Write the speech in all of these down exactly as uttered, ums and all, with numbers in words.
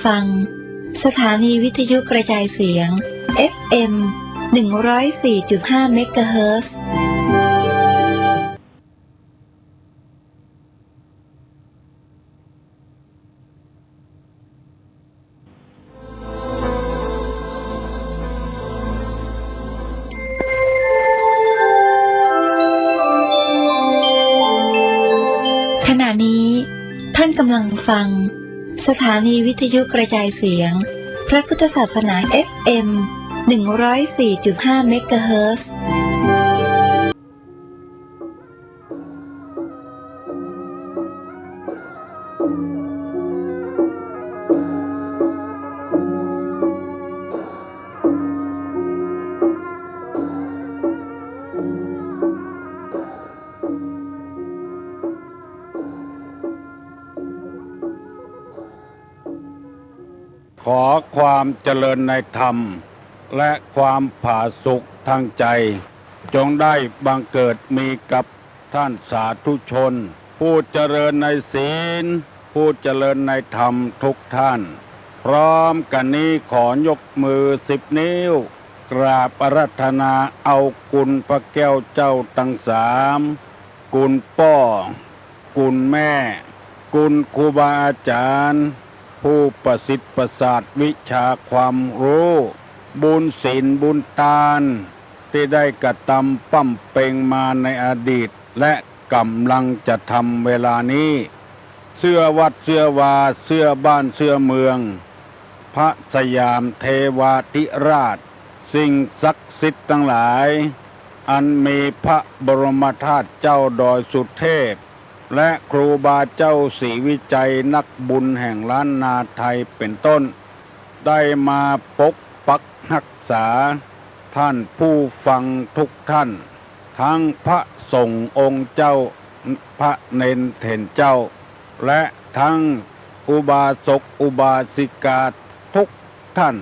ฟัง สถานีวิทยุกระจายเสียง เอฟเอ็ม หนึ่งร้อยสี่จุดห้า เมกะเฮิรตซ์ ขณะนี้ท่านกำลังฟัง สถานีวิทยุกระจายเสียง พระพุทธศาสนา เอฟเอ็ม หนึ่งร้อยสี่จุดห้า เมกะเฮิรตซ์ ขอความเจริญในธรรม และความผาสุกทางใจ จงได้บังเกิดมีกับท่านสาธุชน ผู้เจริญในศีล ผู้เจริญในธรรมทุกท่าน พร้อมกันนี้ขอยกมือสิบนิ้ว กราบอาราธนาเอาคุณพระแก้วเจ้าตังสาม คุณป้อ คุณแม่ คุณครูบาอาจ๋ารย์ ผู้ประสิทธิ์ประสาทวิชาความฮู้ บุญศีลบุญตาน ตี้ได้กระตำบำเพ็งมาในอดีต และก่ำลังจะทำเวลานี้ เสื้อวัดเสื้อวา เสื้อบ้านเสื้อเมือง พระสยามเทวาธิราช สิ่งศักดิ์สิทธิ์ตังหลาย อันมีพระบรมธาตุเจ้าดอยสุเทพ และครูบาเจ้าศรีวิชัยนักบุญแห่งล้านนาไทยเป็นต้น ได้มาปกปักฮักษา ท่านผู้ฟังทุกท่าน ทั้งพระสงฆ์องค์เจ้า พระเณรเถรเจ้า และทั้งอุบาสกอุบาสิกาทุกท่าน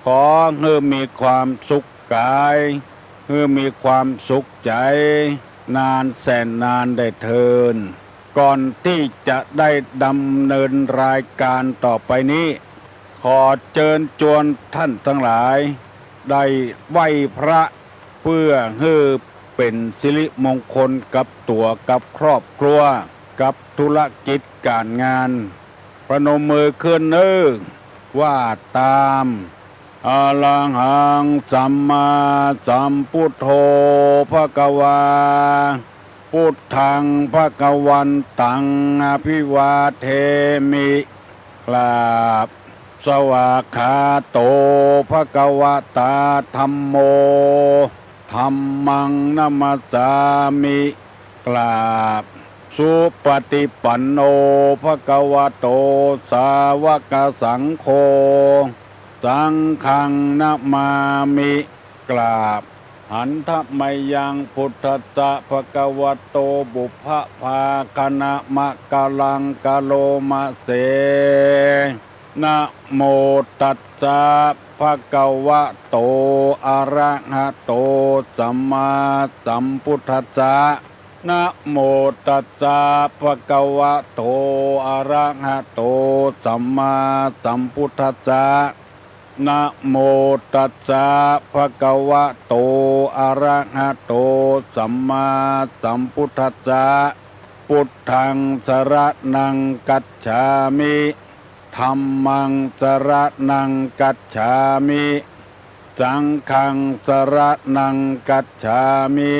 ขอหื้อมีความสุขกาย หื้อมีความสุขใจ๋ นานแสนนานได้เทอญ ก่อนตี้จะได้ดำเนินรายการต่อไปนี้ ขอเจิญจวนท่านตังหลาย ได้ไหว้พระ เพื่อหื้อเป๋นสิริมงคลกับตั๋วกับครอบครัว กับธุรกิจก๋านงาน พนมมือขึ้นเน้อ ว่าต๋าม อะระหังสัมมาสัมพุทโธ ภะคะวา พุทธัง ภะคะวันตัง อะภิวาเทมิ กราบ สวากขาโต ภะคะวะตา ธัมโม ธัมมัง นะมัสสามิ กราบ สุปฏิปันโน ภะคะวะโต สาวกสังโฆ สังฆัง นะมามิ กราบ หันทะมะยัง พุทธัสสะ ภะคะวะโต ปุพพะภาคะนะมะกะลัง กะโรมะเส นะโมตัสสะ ภะคะวะโต อะระหะโต สัมมาสัมพุทธัสสะ นะโมตัสสะ ภะคะวะโต อะระหะโต สัมมาสัมพุทธัสสะ นะโมตัสสะ ภะคะวะโต อะระหะโต สัมมาสัมพุทธัสสะ พุทธัง สะระณัง คัจฉามิ ธัมมัง สะระณัง คัจฉามิ สังฆัง สะระณัง คัจฉามิ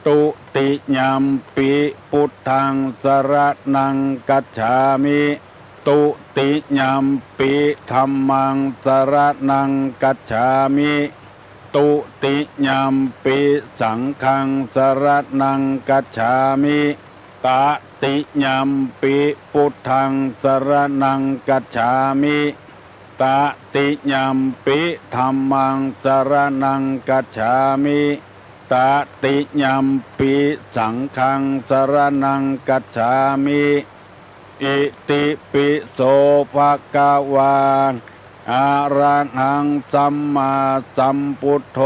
ตุติยัมปิ พุทธัง สะระณัง คัจฉามิ ตุติยัมปิ ธัมมัง สะระณัง คัจฉามิ ตุติยัมปิ สังฆัง สะระณัง คัจฉามิ ตะติยัมปิ พุทธัง สะระณัง คัจฉามิ ตะติยัมปิ ธัมมัง สะระณัง คัจฉามิ ตะติยัมปิ สังฆัง สะระณัง คัจฉามิ อิติปิโส ภะคะวา อะระหัง สัมมาสัมพุทโธ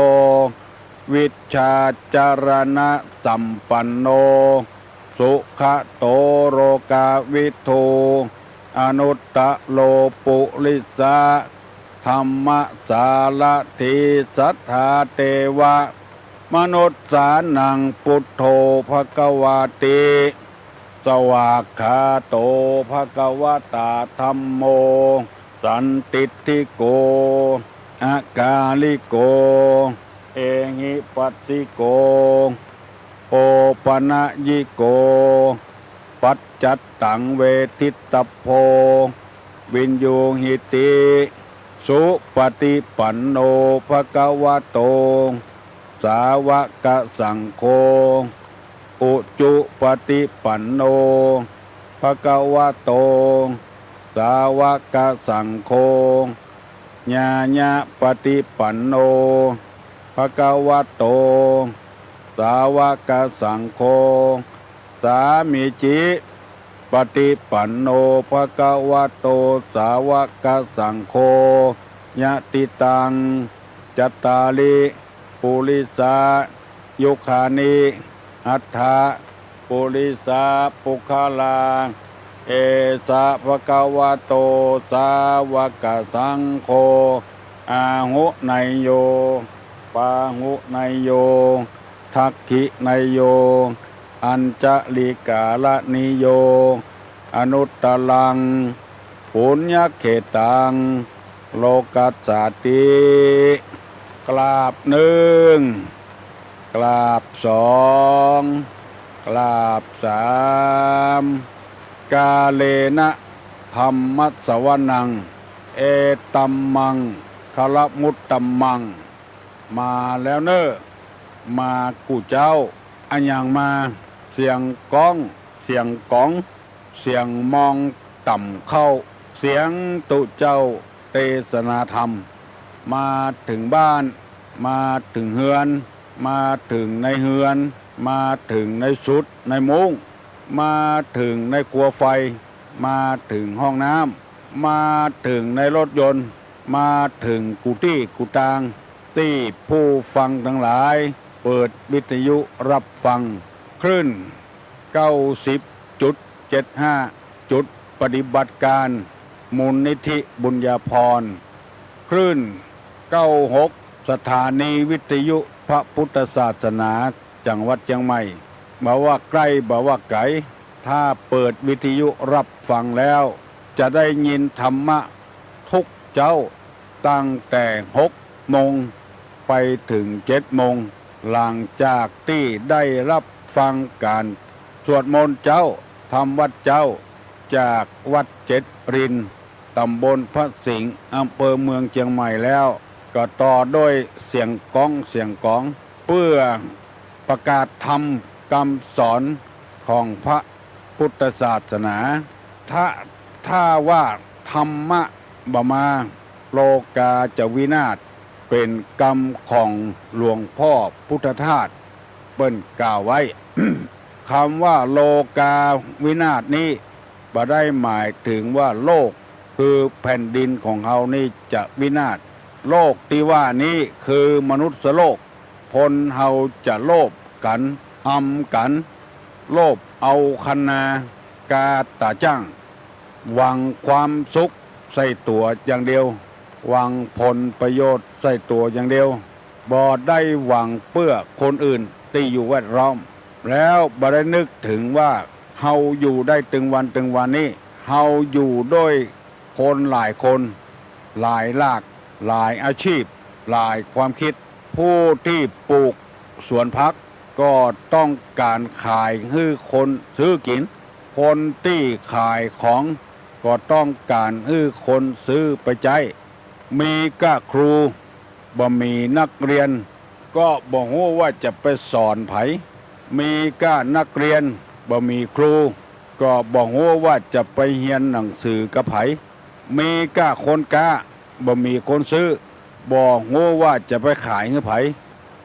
วิชชาจารณสัมปันโน สุขะโต โลกาวิทู อนุตตโรปุริสะธัมมสารถี สัทธาเตวะมนุสสานัง ปุทโธ ภะคะวาติ สวากขาโต ภะคะวะตา ธัมโม สันทิฏฐิโก อากาลิโก เอหิปัสสิโก โอปะนะยิโก ปัจจัตตัง เวทิตาโภ วินยูหิติ สุปฏิปันโน ภะคะวะโต สาวกสังโฆ อุจุปฏิปันโน ภะคะวะโต สาวกสังโฆ ญาณปฏิปันโน ภะคะวะโต สาวกสังโฆ สามีจิปฏิปันโน ภะคะวะโต สาวกสังโฆ ยะติตัง จัตตาริ ปุริสายุคานิ อัฏฐะ ปุริสาปุคคลา เอสะ ภะคะวะโต สาวกสังโฆ อาหุเนยโย ปาหุเนยโย ทักขิเนยโย อัญชลิกาละนิโย อนุตตรัง ปุญญเขตตัง โลกัสสาติ กราบนึ่ง กราบสอง กราบสาม กาเลนะธัมมสวนัง เอตัมมังคะละมุตตัมมัง มาแล้วเน่อ มากู้เจ้า อะหยังมา เสียงก๊อง เสียงก๋อง เสียงมองต่ำเข้า เสียงตุ๊เจ้าเตสนาธรรม มาเถิงบ้าน มาเถิงเฮือน มาเถิงในเฮือน มาเถิงในสุดในมุ้ง มาเถิงในครัวไฟ มาเถิงห้องน้ำ มาเถิงในรถยนต์ มาเถิงกู้ตี้กู้ตาง ตี้ผู้ฟังตังหลายเปิดวิทยุฮับฟัง คลื่น เก้าสิบจุดเจ็ดห้า จุดปฏิบัติการ มูลนิธิบุญญาภรณ์ คลื่น เก้าหก สถานีวิทยุพระพุทธศาสนาจังหวัดเจียงใหม่ บ่ว่าใก้บ่ว่าไก๋ ถ้าเปิดวิทยุฮับฟังแล้ว จะได้ยินธรรมะทุกเจ๊า ตั้งแต่หกโมงไปเถิงเจ็ดโมง หลังจากตี้ได้ฮับฟังก๋านสวดมนต์เจ๊า ธรรมวัตรเจ๊า จากวัดเจ็ดริน ต๋ำบลพระสิงห์ อำเภอเมืองเจียงใหม่แล้ว ก็ต่อด้วยเสียงก๊องเสียงก๋อง เปื้อประกาศธรรมกำสอนของพระพุทธศาสนา ถ้า ถ้าว่าธรรมะบ่มา โลกาจะวินาศ เป๋นกำของหลวงพ่อพุทธทาส เปิ้นกล่าวไว้ กำว่าโลกาวินาศนี้ บ่ได้หมายเถิงว่าโลก คือแผ่นดินของเฮานี้จะวินาศ โลกตี้ว่านี้คือมนุษย์โลก คนเฮาจะโลภกั๋น อำกั๋น โลภเอาคะนา กาต๋าจ้าง หวังความสุขใส่ตั๋วอย่างเดียว หวังผลประโยชน์ใส่ตั๋วอย่างเดียว บ่ได้หวังเปื้อคนอื่นตี้อยู่แวดล้อม แล้วบ่ได้นึกเถิงว่าเฮาอยู่ได้ตึงวันตึงวันนี้ เฮาอยู่ด้วยคนหลายคน หลายหลากหลายอาชีพ หลายความคิด ผู้ตี้ปลูกสวนผัก ก็ต้องก๋านขายหื้อคนซื้อกิ๋น คนตี้ขายของ ก็ต้องก๋านหื้อคนซื้อไปใจ๊ มีก้าครู บ่มีนักเรียน ก็บ่ฮู้ว่าจะไปสอนใผ มีก้านักเรียน บ่มีครู ก็บ่ฮู้ว่าจะไปเฮียนหนังสือกับใผ มีก้าคนก๊า บ่มีคนซื้อ บ่ฮู้ว่าจะไปขายหื้อใผ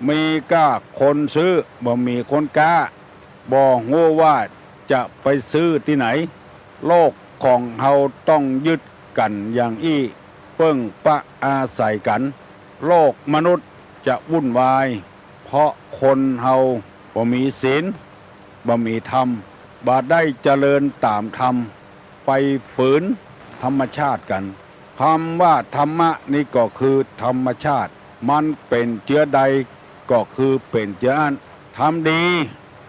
มีก้าคนซื้อ บ่มีคนก๊า บ่ฮู้ว่าจะไปซื้อตี้ไหน โลกของเฮาต้องยึดกั๋นอย่างอี้ เปิ้งปะอาศัยกั๋น โลกมนุษย์จะวุ่นวาย เพราะคนเฮาบ่มีศีล บ่มีธรรม บ่ได้เจริญต๋ามธรรม ไปฝืนธรรมชาติกั๋น กำว่าธรรมะนี้ก็คือธรรมชาติ มันเป๋นเจื้อใดก็คือเป๋นเจื้ออั้น ทำดี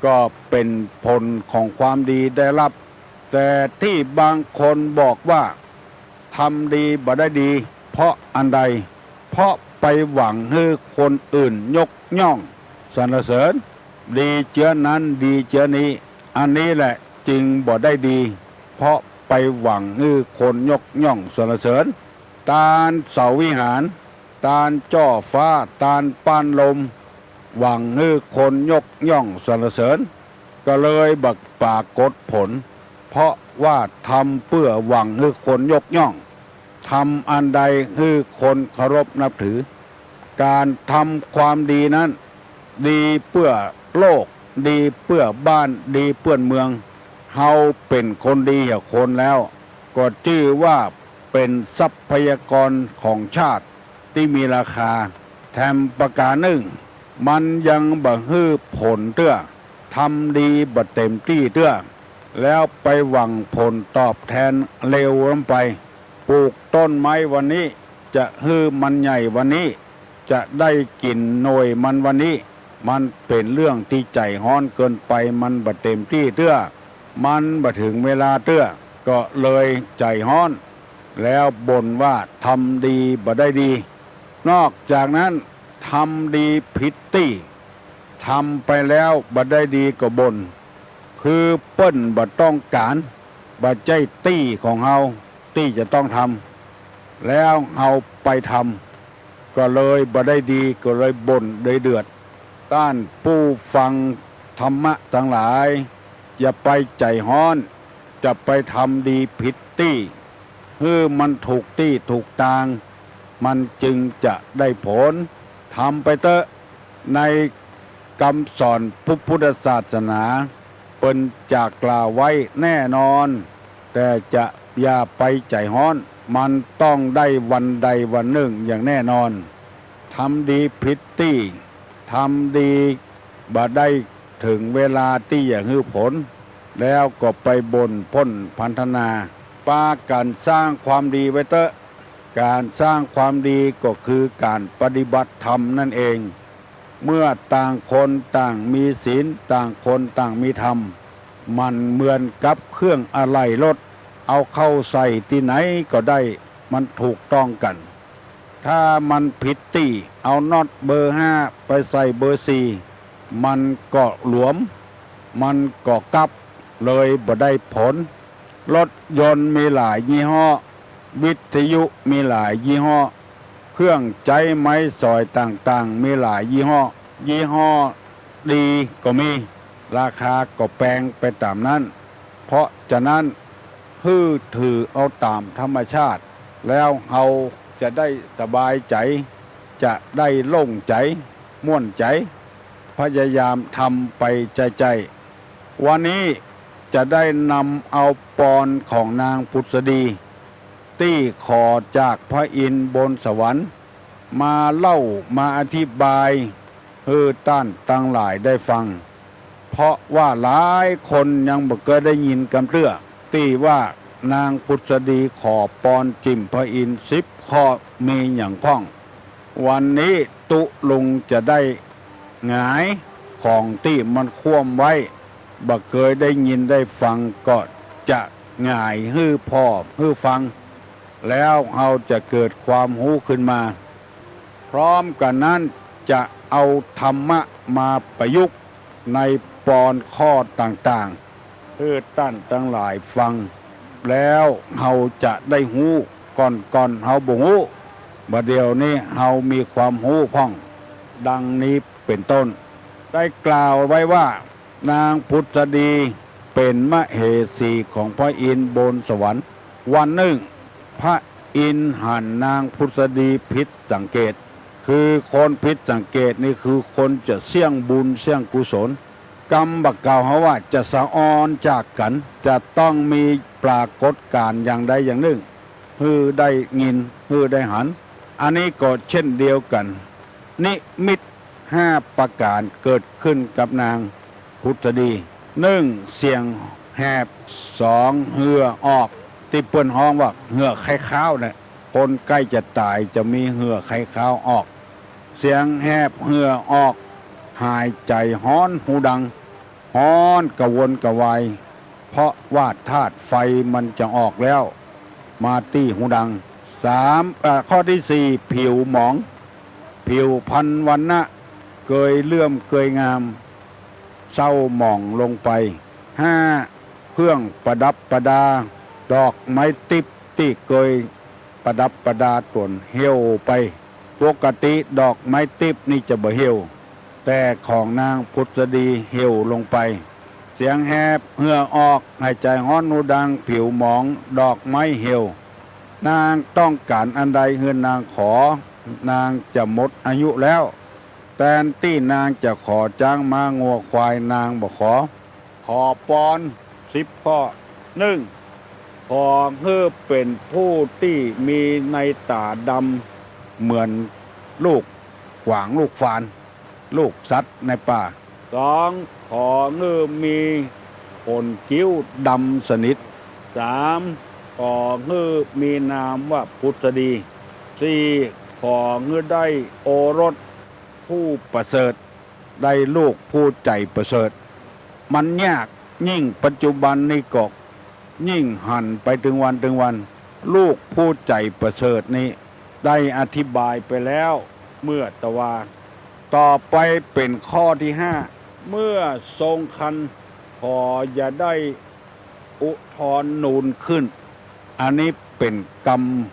ก็เป๋นผลของความดีได้ฮับ แต่ตี้บางคนบอกว่า ทำดีบ่ได้ดี เพราะอันใด เพราะไปหวังหื้อคนอื่นยกย่องสรรเสริญ ดีเจื้อนั้นดีเจื้อนี้ อันนี้แหละจึงบ่ได้ดี เพราะไปหวังหื้อคนยกย่องสรรเสริญ ตานเสาวิหาร ตานจ้อฟ้า ตานป้านลม หวังหื้อคนยกย่องสรรเสริญ ก็เลยบ่ปรากฏผล เพราะว่าทำเปื้อหวังหื้อคนยกย่อง ทำอันใดหื้อคนเคารพนับถือ ก๋านทำความดีนั้น ดีเปื้อโลก ดีเปื้อบ้าน ดีเปื้อเมือง เฮาเป๋นคนดีเหียคนแล้ว ก็จื้อว่าเป๋นทรัพยากรของชาติตี้มีราคา แถมประก๋านนึ่ง มันยังบ่หื้อผลเตื้อ ทำดีบ่เต๋มตี้เตื้อ แล้วไปหวังผลตอบแทนเลวล้ำไป ปลูกต้นไม้วันนี้ จะหื้อมันใหญ่วันนี้ จะได้กิ๋นหน่วยมันวันนี้ มันเป๋นเรื่องตี้ใจ๋ฮ้อนเกินไป มันบ่เต๋มตี้เตื้อ มันบ่เถิงเวลาเตื้อ ก็เลยใจ๋ฮ้อน แล้วบ่นว่าทำดีบ่ได้ดี นอกจากนั้น ทำดีผิดตี้ ทำไปแล้วบ่ได้ดีก็บ่น คือเปิ้นบ่ต้องก๋าน บ่ใจ้ตี้ของเฮาตี้จะต้องทำ แล้วเฮาไปทำ ก็เลยบ่ได้ดี ก็เลยบ่นเลยเดือด ต้านผู้ฟังธรรมะตังหลาย อย่าไปใจ๋ฮ้อน จะไปทำดีผิดตี้ หื้อมันถูกตี้ถูกตาง มันจึงจะได้ผล ทำไปเต๊อะ ในกำสอนพระพุทธศาสนา เปิ้นจะกล่าวไว้แน่นอน แต่จะอย่าไปใจ๋ฮ้อน มันต้องได้วันใดวันนึ่งอย่างแน่นอน ทำดีผิดตี้ ทำดีบ่ได้เถิงเวลาตี้จะหื้อผล แล้วก็ไปบ่นพ่นพรรณนา ปากั๋นสร้างความดีไว้เต๊อะ ก๋านสร้างความดีก็คือก๋านปฏิบัติธรรมนั่นเอง เมื่อต่างคนต่างมีศีล ต่างคนต่างมีธรรม มันเหมือนกับเครื่องอะไหล่รถ เอาเข้าใส่ตี้ไหนก็ได้ มันถูกต้องกั๋น ถ้ามันผิดตี้ เอาน็อตเบอร์ห้าไปใส่เบอร์สี่ มันก็หลวม มันก็กับ เลยบ่ได้ผล รถยนต์มีหลายยี่ห้อ วิทยุมีหลายยี่ห้อ เครื่องใจ๊ไม้สอยต่างๆ มีหลายยี่ห้อ ยี่ห้อดีก็มี ราคาก็แปงไปต๋ามนั้น เพราะฉะนั้น หื้อถือเอาต๋ามธรรมชาติ แล้วเฮาจะได้สบายใจ๋ จะได้โล่งใจ๋ ม่วนใจ๋ พยายามทำไปใจ้ๆ วันนี้จะได้นำเอาปอนของนางผุสดี ตี้ขอจากพระอินทร์บนสวรรค์ มาเล่ามาอธิบาย หื้อต้านตังหลายได้ฟัง เพราะว่าหลายคนยังบ่เกยได้ยินกำเตื้อ ตี้ว่านางผุสดีขอปอนจิ่มพระอินทร์สิบข้อมีหยังพ่อง วันนี้ตุ๊ลุงจะได้หงายของตี้มันคว่ำไว้ บ่เกยได้ยินได้ฟังก็จะหงายหื้อพ่อหื้อฟัง แล้วเฮาจะเกิดความฮู้ขึ้นมา พร้อมกั๋นนั้นจะเอาธรรมะมาประยุกต์ในปอนข้อต่างๆ หื้อต้านตังหลายฟัง แล้วเฮาจะได้ฮู้ ก่อนๆ เฮาบ่ฮู้ บ่าเดี่ยวนี้เฮามีความฮู้พ่อง ดังนี้เป๋นต้น ได้กล่าวไว้ว่า นางผุสดีเป๋นมเหสีของพระอินทร์บนสวรรค์ วันนึ่ง พระอินทร์หันนางผุสดีผิดสังเกต คือคนผิดสังเกตนี่คือคนจะเสี้ยงบุญเสี้ยงกุศล กำบ่าเก่าเฮาว่าจะสะออนจากกั๋น จะต้องมีปรากฏก๋ารณ์อย่างใดอย่างนึ่ง หื้อได้ยิน หื้อได้หัน อันนี้ก็เช่นเดียวกั๋น นิมิตห้าประก๋ารเกิดขึ้นกับนางผุสดี นึ่ง เสียงแหบ สอง เหื่อออก ตี้เปิ้นฮ้องว่าเหื่อไคคาวเนี่ย คนใก้จะต๋ายจะมีเหื่อไคคาวออก เสียงแหบเหื่อออก หายใจ๋ฮ้อนฮูดัง ฮ้อนกระวนกระวาย เพราะว่าธาตุไฟมันจะออกแล้ว มาตี้ฮูดัง สาม เอ่อ ข้อตี้สี่ ผิวหมอง ผิวพรรณวรรณะ เกยเลื่อมเกยงาม เศร้าหมองลงไป ห้า เครื่องประดับประดา ดอกไม้ติ๊บตี้เกยประดับประดาต๋นเหี่ยวไป ปกติดอกไม้ติ๊บนี่จะบ่เหี่ยว แต่ของนางผุสดีเหี่ยวลงไป เสียงแหบเหื่อออก หายใจ๋ฮ้อนฮูดัง ผิวหมอง ดอกไม้เหี่ยว นางต้องก๋านอันใดหื้อนางขอ นางจะหมดอายุแล้ว แตนตี้นางจะขอจ๊างม้างัวควาย นางบ่ขอ ขอปอนสิบข้อ นึ่ง ขอหื้อเป๋นผู้ตี้มีในต๋าดำเหมือนลูกขวางลูกฟาน ลูกสัตว์ในป่า สอง ขอหื้อมีขนคิ้วดำสนิท สาม ขอหื้อมีนามว่าผุสดี สี่ ขอหื้อได้โอรสผู้ประเสริฐ ได้ลูกผู้ใจ๋ประเสริฐ มันยาก ยิ่งปัจจุบันนี่ก็ยิ่งหันไปตึงวันตึงวัน ลูกผู้ใจ๋ประเสริฐนี้ได้อธิบายไปแล้วเมื่อตะวา ต่อไปเป๋นข้อตี้ห้า เมื่อทรงครรภ์ขออย่าได้อุทธรณ์นูนขึ้น อันนี้เป๋นก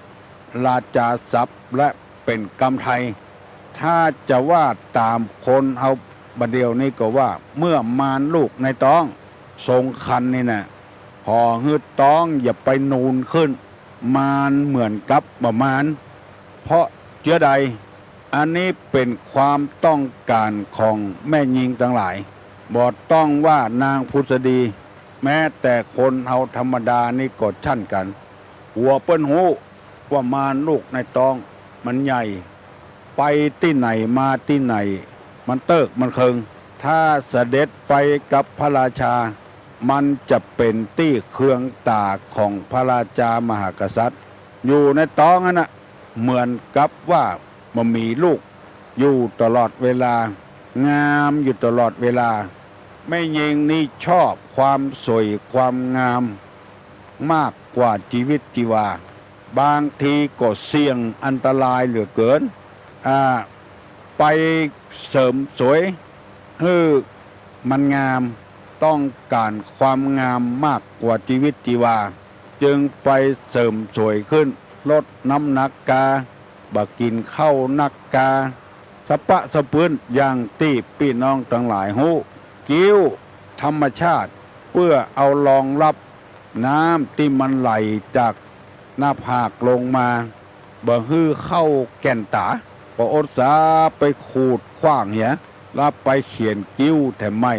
ำราชาศัพท์และเป๋นกำไทย ถ้าจะว่าต๋ามคนเฮาบ่าเดี่ยวนี้ก็ว่า เมื่อมานลูกในต๊อง ทรงครรภ์นี่นะ ขอหื้อต๊องอย่าไปนูนขึ้น มานเหมือนกับบ่มาน เพราะเจื้อใด อันนี้เป๋นความต้องก๋านของแม่ญิงตังหลาย บ่ต้องว่านางผุสดี แม้แต่คนเฮาธรรมดานี่ก็เช่นกั๋น กั๋วเปิ้นฮู้ว่ามานลูกในต๊องมันใหญ่ ไปตี้ไหนมาตี้ไหน มันเติ๊กมันเคิง ถ้าเสด็จไปกับพระราชา มันจะเป๋นตี้เคืองต๋าของพระราชามหากษัตริย์ อยู่ในต๊องนั้นนะ เหมือนกับว่าบ่มีลูก อยู่ตลอดเวลา งามอยู่ตลอดเวลา แม่ญิงนี่ชอบความสวยความงามมากกว่าจีวิตจีวา บางทีก็เสี่ยงอันตรายเหลือเกิน อ่า ไปเสริมสวยหื้อมันงาม ต้องก๋านความงามมากกว่าจีวิตจีวา จึงไปเสริมสวยขึ้น ลดน้ำหนักกา บ่กิ๋นข้าวนักกา สะปะสะปื้น อย่างตี้ปี้น้องตังหลายฮู้ กิ้วธรรมชาติ เปื้อเอารองรับน้ำตี้มันไหลจากหน้าผากลงมา บ่หื้อเข้าแก่นต๋า ก็อดสาไปขูดขว้างเหีย แล้วไปเขียนกิ้วแถมใหม่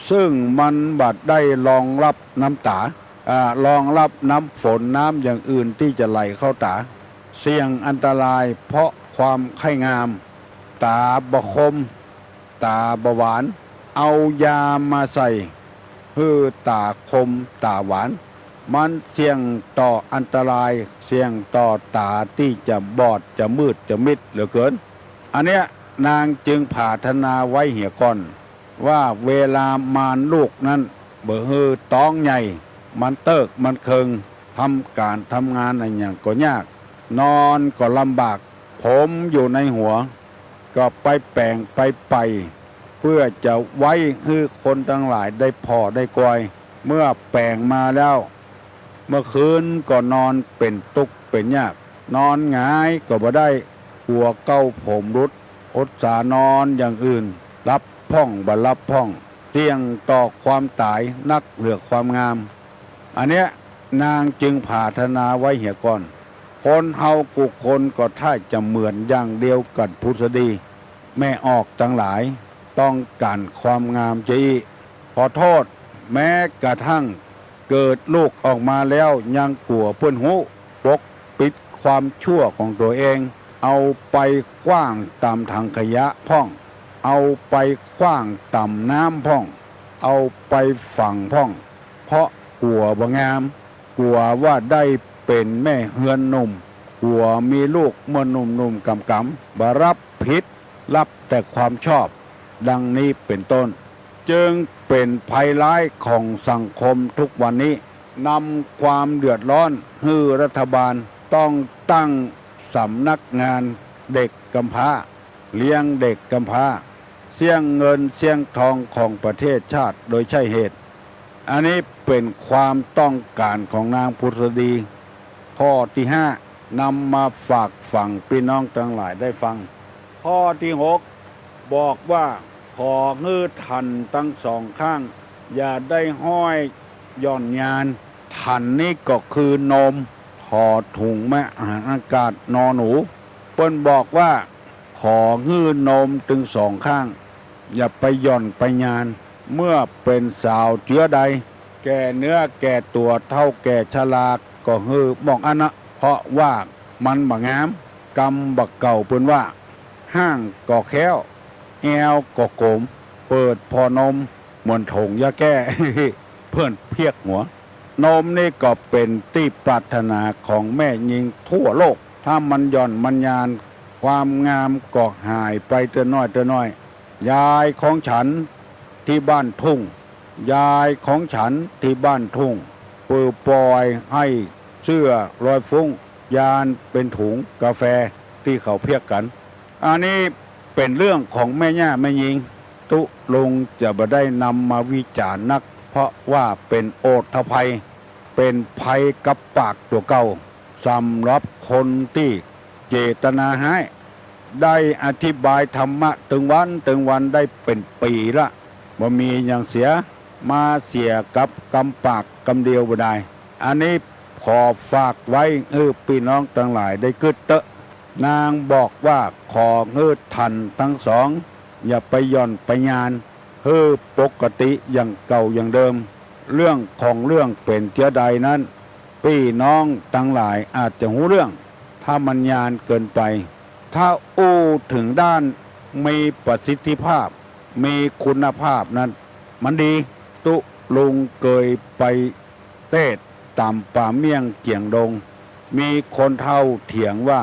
ซึ่งมันบ่ได้รองรับน้ำต๋า อ่า รองรับน้ำฝนน้ำอย่างอื่นตี้จะไหลเข้าต๋า เสี่ยงอันตรายเพราะความใค่งาม ต๋าบ่คม ต๋าบ่หวาน เอายามาใส่หื้อต๋าคมต๋าหวาน มันเสี่ยงต่ออันตราย เสี่ยงต่อต๋าตี้จะบอดจะมืดจะมิดเหลือเกิน อันเนี้ยนางจึงผาถนาไว้เหียก่อน ว่าเวลามานลูกนั้นบ่หื้อต๊องใหญ่ มันเติ๊กมันเคิง ทำก๋านทำงานอะหยังก็ยาก นอนก็ลำบาก ผมอยู่ในหัว ก็ไปแป๋งไปใป่ เปื้อจะไว้หื้อคนตังหลายได้ผ่อได้กอย เมื่อแป๋งมาแล้ว เมื่อคืนก็นอนเป๋นตุ๊กเป๋นยาก นอนหงายก็บ่ได้ กั๋วเก๊าผมหลุด อดสานอนอย่างอื่น หลับพ่องบ่หลับพ่อง เสี่ยงต่อความต๋ายนักเหลือความงาม อันเนี้ยนางจึงผาถนาไว้เหียก่อน คนเฮากู้คนก็ถ้าจะเหมือนอย่างเดียวกับผุสดี แม่ออกตังหลาย ต้องก๋านความงามจะอี้ ขอโต้ษ แม้กระทั่งเกิดลูกออกมาแล้วยังกั๋วเปิ้นฮู้ ปกปิดความชั่วของตั๋วเอง เอาไปขว้างต๋ามถังขยะพ่อง เอาไปขว้างต๋ามน้ำพ่อง เอาไปฝังพ่อง เพราะกั๋วบ่งาม กั๋วว่าได้เป๋นแม่เฮือนหนุ่ม กั๋วมีลูกเมื่อหนุ่มๆ ก๋ำๆ บ่ฮับผิด ฮับแต่ความชอบ ดังนี้เป๋นต้น จึงเป๋นภัยร้ายของสังคมทุกวันนี้ นำความเดือดร้อนหื้อรัฐบาลต้องตั้งสำนักงานเด็กกำพร้า เลี้ยงเด็กกำพร้า เสี้ยงเงินเสี้ยงทองของประเทศชาติโดยใช่เหตุ อันนี้เป๋นความต้องก๋านของนางผุษดี ข้อตี้ห้า นำมาฝากฝังปี้น้องตังหลายได้ฟัง ข้อตี้หก บอกว่า ขอหื้อถันตึงสองข้าง อย่าได้ห้อยหย่อนยาน ถันนี้ก็คือโนม ถอถุงมหันอากาศ นอหนู เปิ้นบอกว่า ขอหื้อโนมตึงสองข้าง อย่าไปหย่อนไปยาน เมื่อเป๋นสาวเจื้อใด แก่เนื้อแก่ตั๋ว เฒ่าแก่ชรา ก็หื้อหม่องอั้นนะ เพราะว่ามันบ่งาม กำบ่าเก่าเปิ้นว่า ฮ้างก็แค้ว แอวก็โก๋ม เปิดผ่อโนมเหมือนโถงยาแก้ เปิ้นเพียกหัว โนมนี่ก็เป๋นตี้ปรารถนาของแม่ญิงทั่วโลก ถ้ามันหย่อนมันยาน ความงามก็หายไปเตื้อน้อยเตื้อน้อย ยายของฉันตี้บ้านทุ่ง ยายของฉันตี้บ้านทุ่ง เปิดปล่อยหื้อเสื้อลอยฟุ้ง ยานเป๋นถุงก๋าแฟตี้เขาเพียกกั๋น อันนี้เป๋นเรื่องของแม่ย่าแม่ญิง ตุ๊ลุงจะบ่ได้นำมาวิจารณ์นัก เพราะว่าเป๋นโอทภัย เป๋นภัยกับปากตั๋วเก่า สำหรับคนตี้เจตนาฮ้าย ได้อธิบายธรรมะตึงวันตึงวันได้เป๋นปี๋ละ บ่มีหยังเสีย มาเสียกับกำปากกำเดียวบ่ดาย อันนี้ขอฝากไว้หื้อปี้น้องตังหลายได้กึ๊ดเต๊อะ นางบอกว่า ขอหื้อถันตึงสอง อย่าไปหย่อนไปยาน หื้อปกติอย่างเก่าอย่างเดิม เรื่องของเรื่องเป๋นเจื้อใดนั้น ปี้น้องตังหลายอาจจะฮู้เรื่อง ถ้ามันยานเกินไป ถ้าอู้เถิงด้านมีประสิทธิภาพ มีคุณภาพนั้น มันดี ตุ๊ลุงเกยไปเตศน์ต๋ามป่าเมี่ยงเจี๋ยงดง มีคนเฒ่าเถียงว่า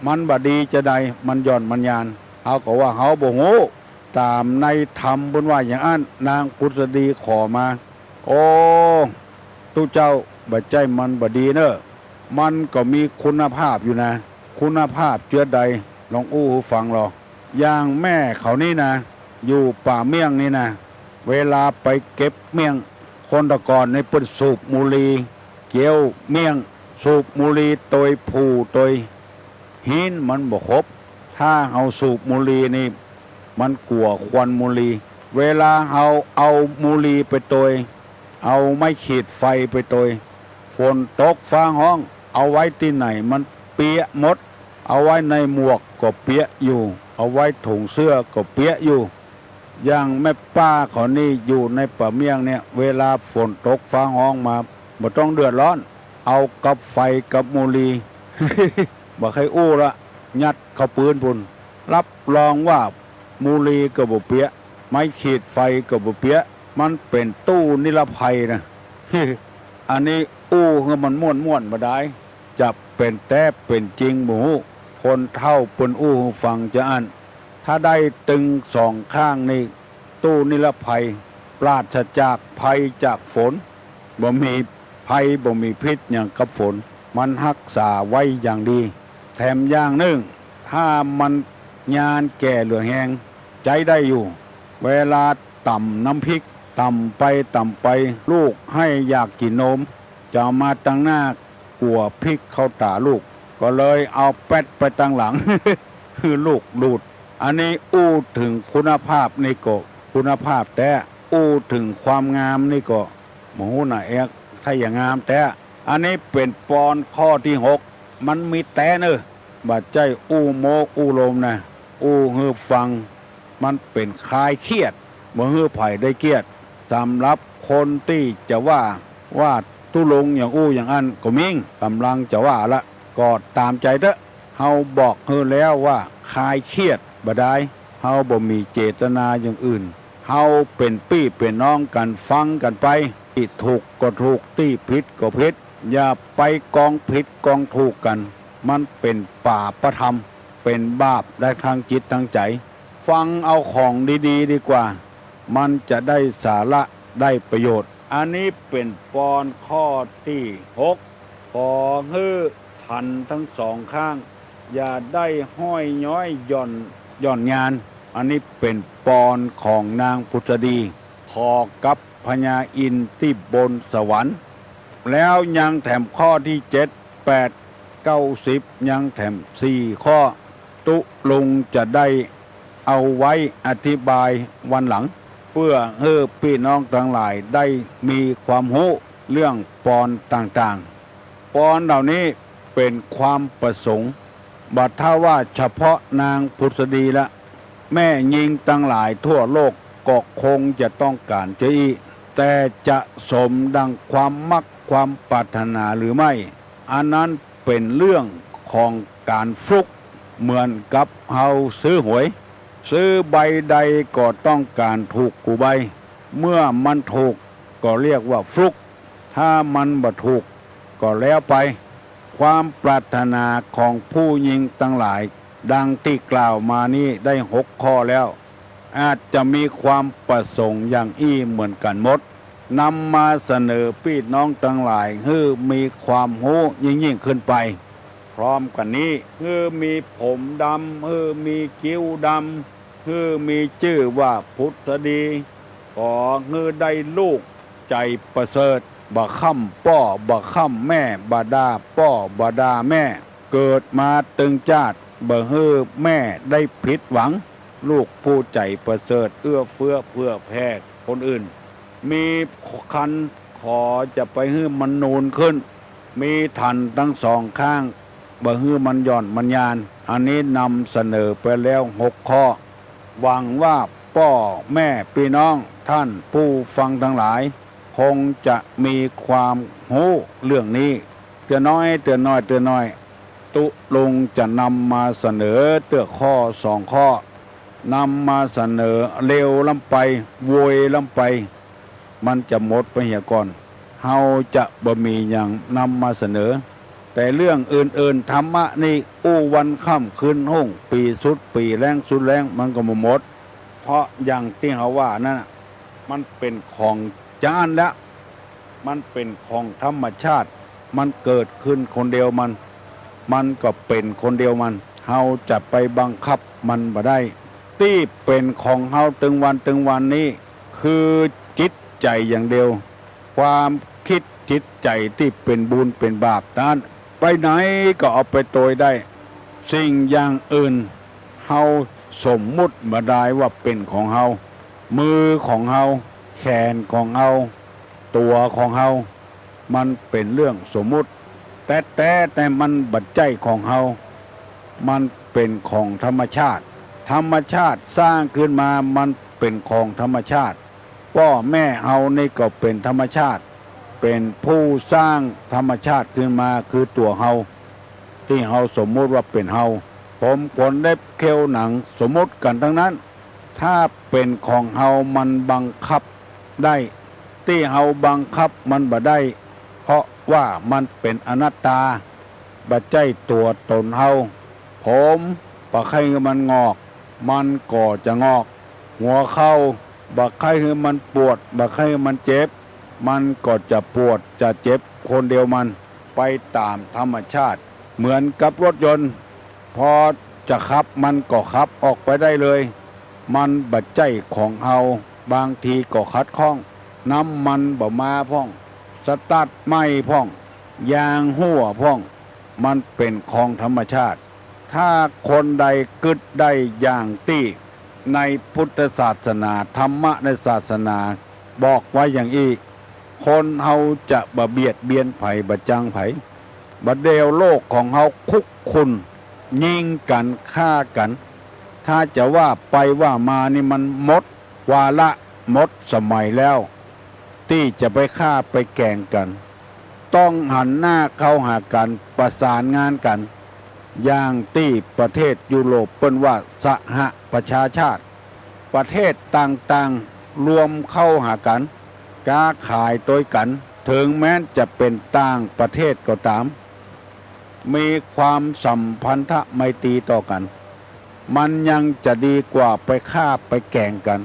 มันบ่ดีจาใด มันหย่อนมันยาน เฮาก็ว่าเฮาบ่ฮู้ ต๋ามในธรรมเปิ้นว่าอย่างอั้น นางผุษดีขอมา โอ้ ตุ๊เจ้า บ่ใจ้มันบ่ดีเน่อ มันก็มีคุณภาพอยู่นะ คุณภาพเจื้อใด ลองอู้หื้อฟังลอ อย่างแม่เขานี่นะ อยู่ป่าเมี่ยงนี่นะ เวลาไปเก็บเมี่ยง คนแต่ก่อนนี่เปิ้นสูบบุหรี่ เคี้ยวเมี่ยง สูบบุหรี่ตวย ผูตวย ฮี้นมันบ่ครบ ถ้าเฮาสูบบุหรี่นี่ มันกั๋วควันบุหรี่ เวลาเฮาเอาบุหรี่ไปตวย เอาไม้ขีดไฟไปตวย ฝนตกฟ้าฮ้อง เอาไว้ตี้ไหนมันเปียะหมด เอาไว้ในหมวกก็เปียะอยู่ เอาไว้ถุงเสื้อก็เปียะอยู่ อย่างแม่ป้าเขานี่อยู่ในป่าเมี่ยงเนี่ย เวลาฝนตกฟ้าฮ้องมา บ่ต้องเดือดร้อน เอากับไฟกับบุหรี่ บ่ใค่อู้ละ ยัดเข้าปื๊นปู้น รับรองว่าบุหรี่ก็บ่เปียะ ไม้ขีดไฟก็บ่เปียะ มันเป๋นตู้นิรภัยนะ อันนี้อู้หื้อมันม่วนๆ บ่ดาย จะเป๋นแต๊เป๋นจริงบ่ฮู้ คนเฒ่าเปิ้นอู้หื้อฟังจาอั้น ถ้าได้ตึงสองข้างนี่ ตู้นิรภัย ปราศจากภัยจากฝน บ่มีภัยบ่มีพิษหยังกับฝน มันฮักษาไว้อย่างดี แถมอย่างนึ่ง ถ้ามันยานแก่เหลือแฮง ใจ๊ได้อยู่ เวลาต๋ำน้ำพริก ต๋ำไปต๋ำไป ลูกไห้อยากกิ๋นโนม จะเอามาตังหน้า กั๋วพริกเข้าต๋าลูก ก็เลยเอาแป๊ดไปตังหลัง หื้อลูกดูด อันนี้อู้เถิงคุณภาพนี่ก็คุณภาพแต๊ อู้เถิงความงามนี่ก็บ่ฮู้นะแอ๊ก ถ้าอย่างงามแต๊ อันนี้เป๋นปอนข้อตี้หก มันมีแต๊เน่อ บ่ใจ้อู้โม้อู้ลมนะ อู้หื้อฟัง มันเป๋นคลายเครียด บ่หื้อใผได้เกียรติ สำหรับคนตี้จะว่า ว่าตุ๊ลุงอย่างอู้อย่างอั้นก็มี ก่ำลังจะว่าละ ก็ต๋ามใจ๋เต๊อะ เฮาบอกหื้อแล้วว่าคลายเครียดบ่ดาย เฮาบ่มีเจตนาอย่างอื่น เฮาเป๋นปี้เป๋นน้องกั๋น ฟังกั๋นไป ตี้ถูกก็ถูก ตี้ผิดก็ผิด อย่าไปกองผิดกองถูกกั๋น มันเป๋นปาปธรรม เป๋นบาปได้ทั้งจิตทั้งใจ๋ ฟังเอาของดีๆ ดีกว่า มันจะได้สาระได้ประโยชน์ อันนี้เป๋นปอนข้อตี้หก ขอหื้อทันตังสองข้าง อย่าได้ห้อยย้อยหย่อน หย่อนยาน อันนี้เป๋นปอนของนางผุสดี ขอกับพญาอินทร์ตี้บนสวรรค์ แล้วยังแถมข้อตี้เจ็ด แปด เก้า สิบ ยังแถมสี่ข้อ ตุ๊ลุงจะได้เอาไว้อธิบายวันหลัง เปื้อหื้อปี้น้องตังหลายได้มีความฮู้เรื่องปอนต่างๆ ปอนเหล่านี้เป๋นความประสงค์ บ่ถ้าว่าเฉพาะนางผุสดีละ แม่ญิงตังหลายทั่วโลกก็คงจะต้องก๋านจะอี้ แต่จะสมดังความมักความปรารถนาหรือไม่ อันนั้นเป๋นเรื่องของก๋านฟลุก เหมือนกับเฮาซื้อหวย ซื้อใบใดก็ต้องก๋านถูกกู้ใบ เมื่อมันถูกก็เรียกว่าฟลุก ถ้ามันบ่ถูกก็แล้วไป ความปรารถนาของผู้ญิงตังหลาย ดังตี้กล่าวมานี้ได้หกข้อแล้ว อาจจะมีความประสงค์อย่างอี้เหมือนกั๋นหมด นำมาเสนอปี้น้องตังหลายหื้อมีความฮู้ยิ่งๆ ขึ้นไป พร้อมกั๋นนี้ หื้อมีผมดำ หื้อมีคิ้วดำ หื้อมีจื้อว่าผุสดี ขอหื้อได้ลูกใจ๋ประเสริฐ บ่ค่ำป้อบ่ค่ำแม่ บ่ด่าป้อบ่ด่าแม่ เกิดมาตึงจ๊าด บ่หื้อแม่ได้ผิดหวัง ลูกผู้ใจ๋ประเสริฐ เอื้อเฟื้อเผื่อแผ่คนอื่น มีครรภ์ขอจะไปหื้อมันนูนขึ้น มีทันตังสองข้าง บ่หื้อมันหย่อนมันยาน อันนี้นำเสนอไปแล้วหกข้อ หวังว่าป้อแม่ปี้น้องต้านผู้ฟังตังหลาย คงจะมีความฮู้เรื่องนี้ เตื้อน้อย เตื้อน้อย เตื้อน้อย ตุ๊ลุงจะนำมาเสนอเตื้อข้อสองข้อ นำมาเสนอเร็วล้ำไป โวยล้ำไป มันจะหมดไปเหียก่อน เฮาจะบ่มีหยังนำมาเสนอ แต่เรื่องอื่นๆ ธรรมะนี่อู้วันค่ำคืนฮุ่ง ปี๋สุดปี๋แล้งสุดแล้งมันก็บ่หมด เพราะอย่างตี้เฮาว่านั้นน่ะ มันเป๋นของจ๊านแล้ว มันเป๋นของธรรมชาติ มันเกิดขึ้นคนเดียวมัน มันก็เป๋นคนเดียวมัน เฮาจะไปบังคับมันบ่ได้ ตี้เป๋นของเฮาตึงวันตึงวันนี้ คือจิตใจ๋อย่างเดียว ความกึ๊ดจิตใจ๋ตี้เป๋นบุญเป๋นบาปนั้น ไปไหนก็เอาไปโตยได้ สิ่งอย่างอื่น เฮาสมมุติบ่ดายว่าเป๋นของเฮา มือของเฮา แขนของเฮา ตั๋วของเฮา มันเป๋นเรื่องสมมุติ แต๊ๆ แต่มันบ่ใจ้ของเฮา มันเป๋นของธรรมชาติ ธรรมชาติสร้างขึ้นมา มันเป๋นของธรรมชาติ ป้อแม่เฮานี่ก็เป๋นธรรมชาติ เป๋นผู้สร้างธรรมชาติขึ้นมา คือตั๋วเฮา ตี้เฮาสมมุติว่าเป๋นเฮา ผมขนเล็บเขี้ยวหนัง สมมุติกั๋นตังนั้น ถ้าเป๋นของเฮามันบังคับได้ ตี้เฮาบังคับมันบ่ได้ เพราะว่ามันเป๋นอนัตตา บ่ใจ้ตั๋วต๋นเฮา ผมบ่ใค่หื้อมันงอก มันก็จะงอก หัวเข่า บ่ใค่หื้อมันปวด บ่ใค่หื้อมันเจ็บ มันก็จะปวดจะเจ็บคนเดียวมัน ไปต๋ามธรรมชาติ เหมือนกับรถยนต์ พอจะขับมันก็ขับออกไปได้เลย มันบ่ใจ้ของเฮา บางทีก็ขัดข้อง น้ำมันบ่มาพ่อง สตาร์ทไม่พ่อง ยางฮั่วพ่อง มันเป๋นของธรรมชาติ ถ้าคนใดกึ๊ดได้อย่างตี้ในพุทธศาสนา ธรรมะในศาสนาบอกไว้อย่างอี้ คนเฮาจะบ่เบียดเบียนใผ บ่จังใผ บ่าเดี่ยวโลกของเฮาคุกคุน ยิงกั๋น ฆ่ากั๋น ถ้าจะว่าไปว่ามานี่มันหมดวาระ หมดสมัยแล้ว ตี้จะไปฆ่าไปแก๋งกั๋น ต้องหันหน้าเข้าหากั๋น ประสานงานกั๋น อย่างตี้ประเทศยุโรปเปิ้นว่าสหประชาชาติ ประเทศต่างๆ รวมเข้าหากั๋น ก๊าขายตวยกั๋น เถิงแม้นจะเป๋นต่างประเทศก็ต๋าม มีความสัมพันธะไมตรีต่อกั๋น มันยังจะดีกว่าไปฆ่าไปแก๋งกั๋น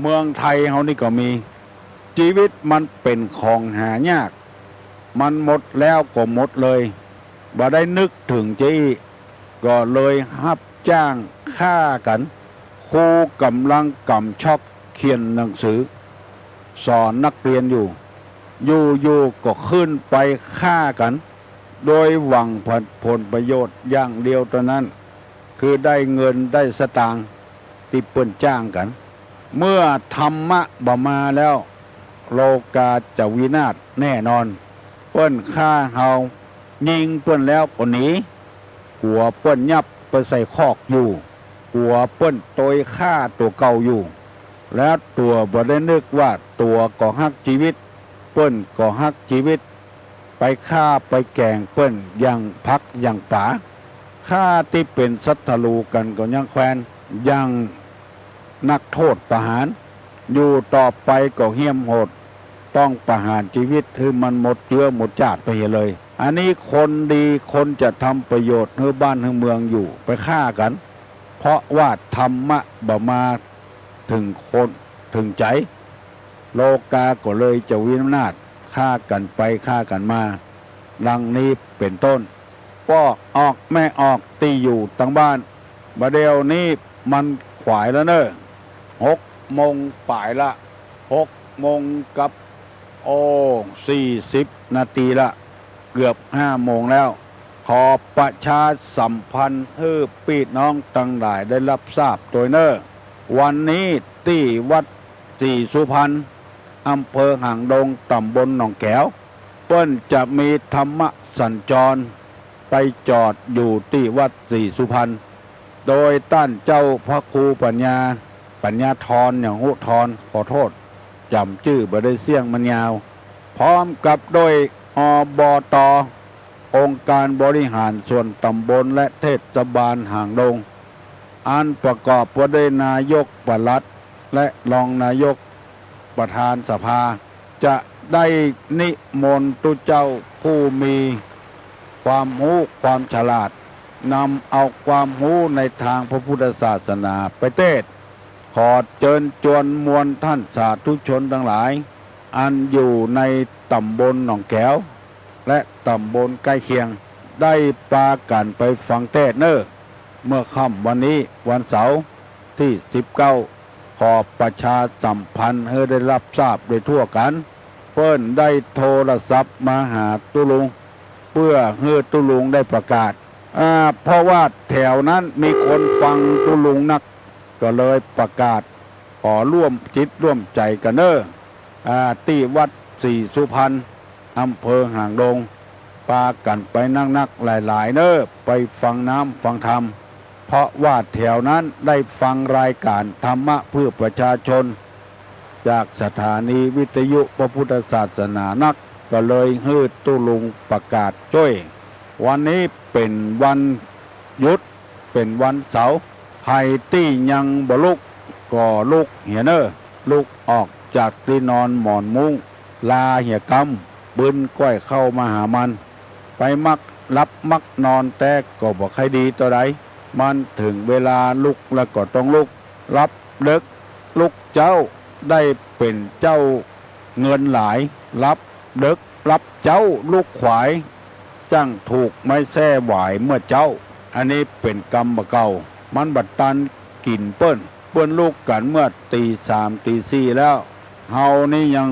เมืองไทยเฮานี่ก็มี จีวิตมันเป๋นของหายาก มันหมดแล้วก็หมดเลย บ่ได้นึกเถิงจะอี้ ก็เลยฮับจ้างฆ่ากั๋น ครูก่ำลังก๋ำช็อกเขียนหนังสือ สอนนักเรียนอยู่ อยู่ๆ ก็ขึ้นไปฆ่ากั๋น โดยหวังผลประโยชน์อย่างเดียวเต้านั้น คือได้เงินได้สตางค์ตี้เปิ้นจ้างกั๋น เมื่อธรรมะบ่มาแล้ว โลกาจะวินาศแน่นอน เปิ้นฆ่าเฮา ยิงเปิ้นแล้วก็หนี กั๋วเปิ้นยับไปใส่คอกอยู่ กั๋วเปิ้นตวยฆ่าตั๋วเก่าอยู่ แล้วตั๋วบ่ได้นึกว่าตั๋วก็ฮักจีวิต เปิ้นก็ฮักจีวิต ไปฆ่าไปแก๋งเปิ้นอย่างผักอย่างป๋า ฆ่าตี้เป๋นศัตรู๋กั๋นก็ยังแควน อย่างนักโทษประหาร อยู่ต่อไปก็เหี้ยมโหด ต้องประหารจีวิตหื้อมันหมดเจื๊อหมดจาติไปเหียเลย อันนี้คนดีคนจะทำประโยชน์หื้อบ้านหื้อเมืองอยู่ ไปฆ่ากั๋น เพราะว่าธรรมะบ่มาเถิงคนเถิงใจ๋ โลกาก็เลยจะวินาศ ฆ่ากั๋นไปฆ่ากั๋นมา ดังนี้เป๋นต้น ป้อออกแม่ออกตี้อยู่ตังบ้าน บ่าเดี่ยวนี้มันขวายแล้วเน่อ หกโมงป๋ายละ หกโมงกับ โอ้ สี่สิบนาทีละ เกือบห้าโมงแล้ว ขอประชาสัมพันธ์หื้อปี้น้องตังหลายได้ฮับทราบตวยเน่อ วันนี้ตี้วัดศรีสุพรรณ อำเภอหางดง ตำบลหนองแก๋ว เปิ้นจะมีธรรมสัญจร ไปจอดอยู่ตี้วัดศรีสุพรรณ โดยต้านเจ้าพระครูปัญญา ปัญญาธร อย่างฮู้ธร ขอโต้ษ จ๋ำจื้อบ่ได้เสี้ยงมันยาว พร้อมกับโดย อ บ ต. องค์การบริหารส่วนตำบลและเทศบาลหางดง อันประกอบว่าด้วยนายกปลัดและรองนายกประธานสภา จะได้นิมนต์ตุ๊เจ้าผู้มีความฮู้ความฉลาด นำเอาความฮู้ในตางพระพุทธศาสนาไปเตศน์ ขอเจิญจวนมวลต้านสาธุชนตังหลาย อันอยู่ในตำบลหนองแก๋ว และตำบลใก้เคียง ได้ปากั๋นไปฟังเตศน์เน่อ เมื่อค่ำวันนี้วันเสาร์ตี้สิบเก้า ขอประชาสัมพันธ์หื้อได้ฮับทราบโดยทั่วกั๋น เปิ้นได้โทรศัพท์มาหาตุ๊ลุง เปื้อหื้อตุ๊ลุงได้ประกาศ อ่า เพราะว่าแถวนั้นมีคนฟังตุ๊ลุงนัก ก็เลยประกาศ ขอร่วมจิตร่วมใจ๋กั๋นเน่อ อ่า ตี้วัดศรีสุพรรณ อำเภอหางดง ปากั๋นไปนักๆ หลายๆ เน่อ ไปฟังน้ำฟังธรรม เพราะว่าแถวนั้นได้ฟังรายการธรรมะเพื่อประชาชน จากสถานีวิทยุพระพุทธศาสนานัก ก็เลยหื้อตุ๊ลุงประกาศจ้วย วันนี้เป๋นวันหยุด เป๋นวันเสาร์ ใผตี้ยังบ่ลุกก็ลุกเหียเน่อ ลุกออกจากตี้นอนหมอนมุ้ง ลาเหียกำ บึนก้อยเข้ามาหามัน ไปมักหลับมักนอนแต๊ก็บ่ใค่ดีเต้าใด มันเถิงเวลาลุกแล้วก็ต้องลุก หลับเดิ็กลุกเจ๊า ได้เป๋นเจ้าเงินหลาย หลับเดิ็กหลับเจ๊าลุกขวาย จั้งถูกไม้แส้หวายเมื่อเจ๊า อันนี้เป๋นกรรมบ่าเก่า มันบ่ตันกิ๋นเปิ้น เปิ้นลุกกั๋นเมื่อตีสามตีสี่แล้ว เฮานี่ยัง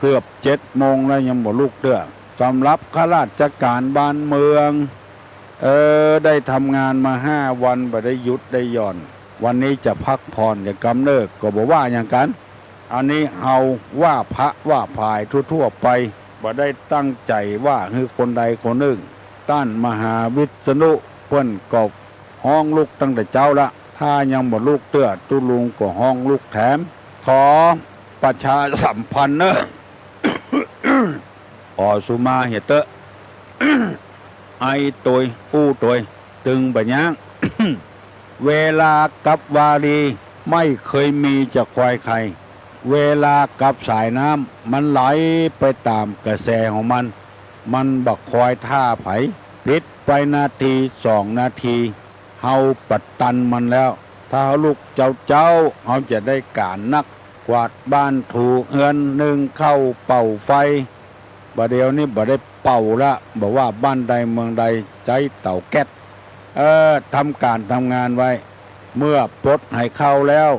เกือบเจ็ดโมงแล้วยังบ่ลุกเตื้อ สำหรับข้าราชก๋านบ้านเมือง เออ ได้ทำงานมาห้าวัน บ่ได้หยุดได้หย่อน วันนี้จะพักผ่อนจะกำเนิดก็บ่ว่าหยังกั๋น อันนี้เฮาว่าพระว่าผายทั่วๆ ไป บ่ได้ตั้งใจ๋ว่าหื้อคนใดคนนึ่ง ต้านมหาวิษณุเปิ้นก็ฮ้องลุกตั้งแต่เจ๊าละ ถ้ายังบ่ลุกเตื้อตุ๊ลุงก็ฮ้องลุกแถม ขอประชาสัมพันธ์เน่อ ขอสุมาเหียเต๊อะ ไอตวยอู้ตวย ตึงบ่ยั้ง เวลากับวารี ไม่เคยมีจะคอยใคร เวลากับสายน้ำมันไหลไปต๋ามกระแสของมัน มันบ่คอยท่าใผ ผิดไปนาทีสองนาที เฮาปะตันมันแล้ว ถ้าเฮาลุกเจ๊าๆ เฮาจะได้ก๋านนัก กวาดบ้านถูเฮือน นึ่งข้าวเป่าไฟ บ่าเดี่ยวนี้บ่ได้เป่าละ บ่ว่าบ้านใดเมืองใด ใจ๊เต๋าแก๊ส เออ ทำก๋านทำงานไว้ เมื่อปลดให้เข้าแล้ว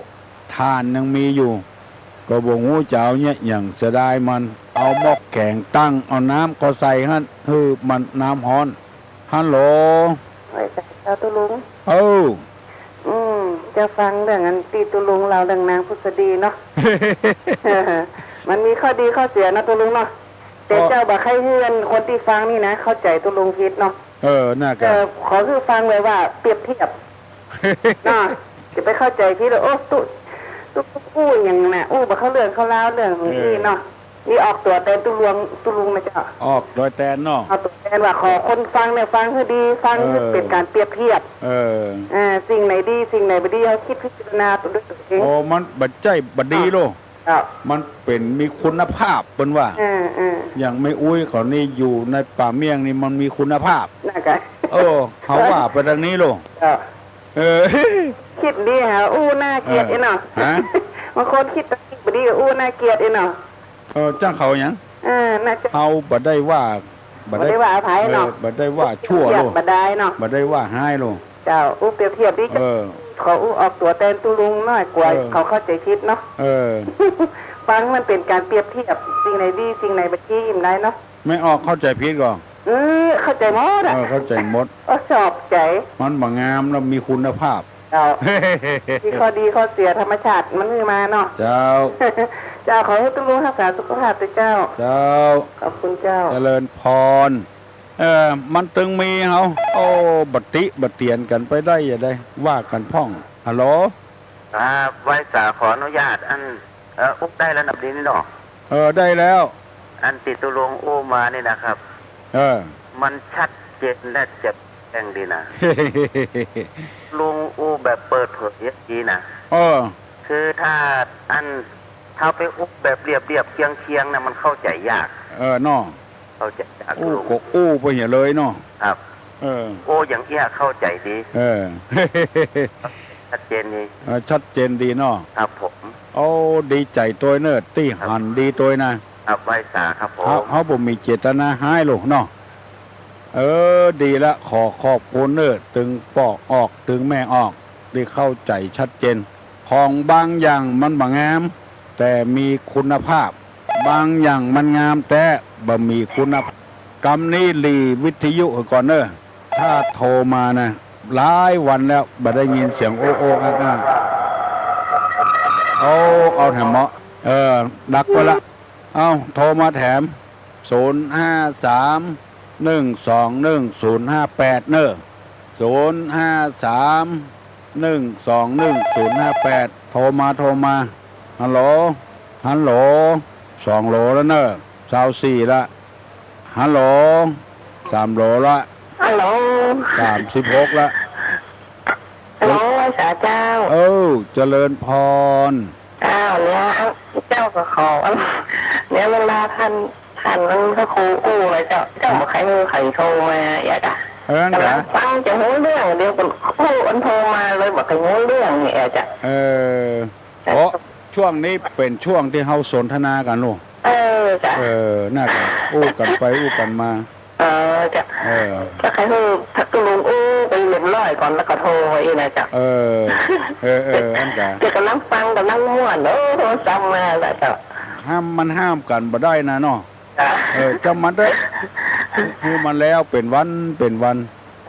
ถ่านยังมีอยู่ ก็บ่ฮู้จะเอาเยียะหยัง เสียดายมัน เอาหม้อแก๋งตั้ง เอาน้ำเข้าใส่หั้น หื้อมันน้ำฮ้อน ฮัลโหล ไหว้สาเจ้าตุ๊ลุง เอ้า อืม จะฟังเรื่องอันตี้ตุ๊ลุงเล่าเรื่องนางผุษดีเนาะ มันมีข้อดีข้อเสียเนาะตุ๊ลุงเนาะ แต่ ก็ เจ้าบ่ใค่หื้อคนตี้ฟังนี่นะ เข้าใจ๋ตุ๊ลุงผิดเนาะ เออ น่าจะ เออ ขอหื้อฟังเลยว่าเปรียบเทียบ เนาะ จะไปเข้าใจ๋ผิดว่า โอ้ ตุ๊ ตุ๊ ตุ๊อู้หยังน่ะ อู้บ่เข้าเรื่องเข้าราวเรื่อง เออ อี้เนาะ นี่ออกตั๋วแตนตุ๊ลุง ตุ๊ลุงนะเจ้า ออกตั๋วแตนเนาะ ออกตั๋วแตนว่าขอคนฟังเนี่ยฟังหื้อดี ฟังหื้อ เออ เป๋นก๋านเปรียบเทียบ เออ อ่า สิ่งไหนดี สิ่งไหนบ่ดี เฮาคิดพิจารณาตวยตั๋วเอง โอ้ มันบ่ใจ้บ่ดีโล เจ้า มันเป๋นมีคุณภาพ เปิ้นว่า เออ เออ อย่างแม่อุ๊ยเขานี่อยู่ในป่าเมี่ยงนี่มันมีคุณภาพ น่ากะ เออ เฮาว่าไปตางนี้โล เจ้า เออ คิดดีหาอู้น่าเกลียด เออ อี้เนาะ ฮะ บางคนคิดบ่ดีอู้น่าเกลียดอี้เนาะ เออ จั้งเขาหยัง เออ น่าจะ เฮาบ่ได้ว่า บ่ได้ บ่ได้ว่าอภัยเนาะ เออ บ่ได้ว่าชั่วโล เปรียบเทียบบ่ได้เนาะ บ่ได้ว่าฮ้ายโล เจ้า อู้เปรียบเทียบดี เออ ขออู้ออกตั๋วแตนตุ๊ลุงหน้อย กั๋ว เออ เขาเข้าใจ๋ผิดเนาะ เออ ฟังมันเป๋นก๋านเปรียบเทียบ สิ่งไหนดี สิ่งไหนบ่ดี อิ่มได้เนาะ แม่ออกเข้าใจ๋ผิดก่อ เออ เข้าใจ๋หมดอะ เออ เข้าใจ๋หมด ก็ชอบใจ๋ มันบ่งามแล้วมีคุณภาพ เจ้า มีข้อดีข้อเสียธรรมชาติมันหื้อมาเนาะ เจ้า เจ้า ขอหื้อตุ๊ลุงฮักษาสุขภาพเต๊อะเจ้า เจ้า ขอบคุณเจ้า เจริญพร เออ มันตึงมีเฮา โอ้ บ่ติบ่เตียนกั๋นไปได้อย่าได้ ว่ากั๋นพ่อง ฮัลโหล ครับ ไหว้สาขออนุญาต อัน เออ อู้ได้แล้วนะ ดีนี่เนาะ เออ ได้แล้ว อันตี้ตุ๊ลุงอู้มานี่นะครับ เออ มันชัดเจนและแจ่มแจ้งดีนะ ลุงอู้แบบเปิดเผยดีนะ เออ คือถ้าอัน ถ้าไปอู้แบบเรียบๆ เคียงๆ น่ะ มันเข้าใจ๋ยาก เออ เนาะ เข้าใจ๋ยาก อู้ ลุง ก็อู้ไปเหียเลยเนาะ ครับ เออ อู้อย่างเอี้ยเข้าใจ๋ดี เออ ชัดเจนดี เออ ชัดเจนดีเนาะ ครับผม โอ้ ดีใจ๋ตวยเน่อ ตี้หันดีตวยนะ ครับ ไหว้สาครับผม เฮา เฮาบ่มีเจตนาฮ้ายโลเนาะ เออ ดีละ ขอขอบคุณเน่อ ตึงป้อออก ตึงแม่ออก ได้เข้าใจ๋ชัดเจน ของบางอย่างมันบ่งาม แต่มีคุณภาพ บางอย่างมันงามแต๊ บ่มีคุณภาพ กำนี้หลีวิทยุก่อนเน่อ ถ้าโทรมานะ หลายวันแล้ว บ่ได้ยินเสียงโอ้โอ้อ้าอ้า เอา เอาแถมเหมาะ เออ ดักไว้ละ เอา โทรมาแถม ศูนย์ห้าสาม หนึ่งสองหนึ่ง ศูนย์ห้าแปด เน่อ ศูนย์ห้าสาม หนึ่งสองหนึ่ง ศูนย์ห้าแปด โทรมา โทรมา ฮัลโหล ฮัลโหล สองโหลแล้วเน่อ ซาวสี่ละ ฮัลโหล สามโหลละ ฮัลโหล สามสิบหกละ ฮัลโหล สาเจ้า เออ เจริญพร เจ้า เนี่ย เจ้าก็ขอ เนี่ย เวลาท่าน ท่านพระครูอู้นะเจ้า เจ้า ฮะ บ่ใค่หื้อใผโทรมาเอียดอะ เออ นั่น กำลัง กะ ฟังจะฮู้เรื่อง เดี๋ยวอู้อันโทรมาเลย บ่ใค่ฮู้เรื่องเนี่ยเจ้า เออ โอ้ ช่วงนี้เป๋นช่วงตี้เฮาสนทนากั๋นลูก เออ เจ้า เออ น่ากะ อู้กั๋นไปอู้กั๋นมา เออ เจ้า เออ ก็ใค่หื้อตุ๊ลุงอู้ไปเรียบร้อยก่อน แล้วก็โทรอีกนะเจ้า เออ เออ เออ อันกะ เจ้ากำลังฟัง กำลังม่วน โอ้ โทรศัพท์มาแล้วเจ้า ห้าม มันห้ามกั๋นบ่ได้นะเนาะ เจ้า เออ จ้างมันเต๊อะ หื้อมันแล้วเป๋นวันเป๋นวัน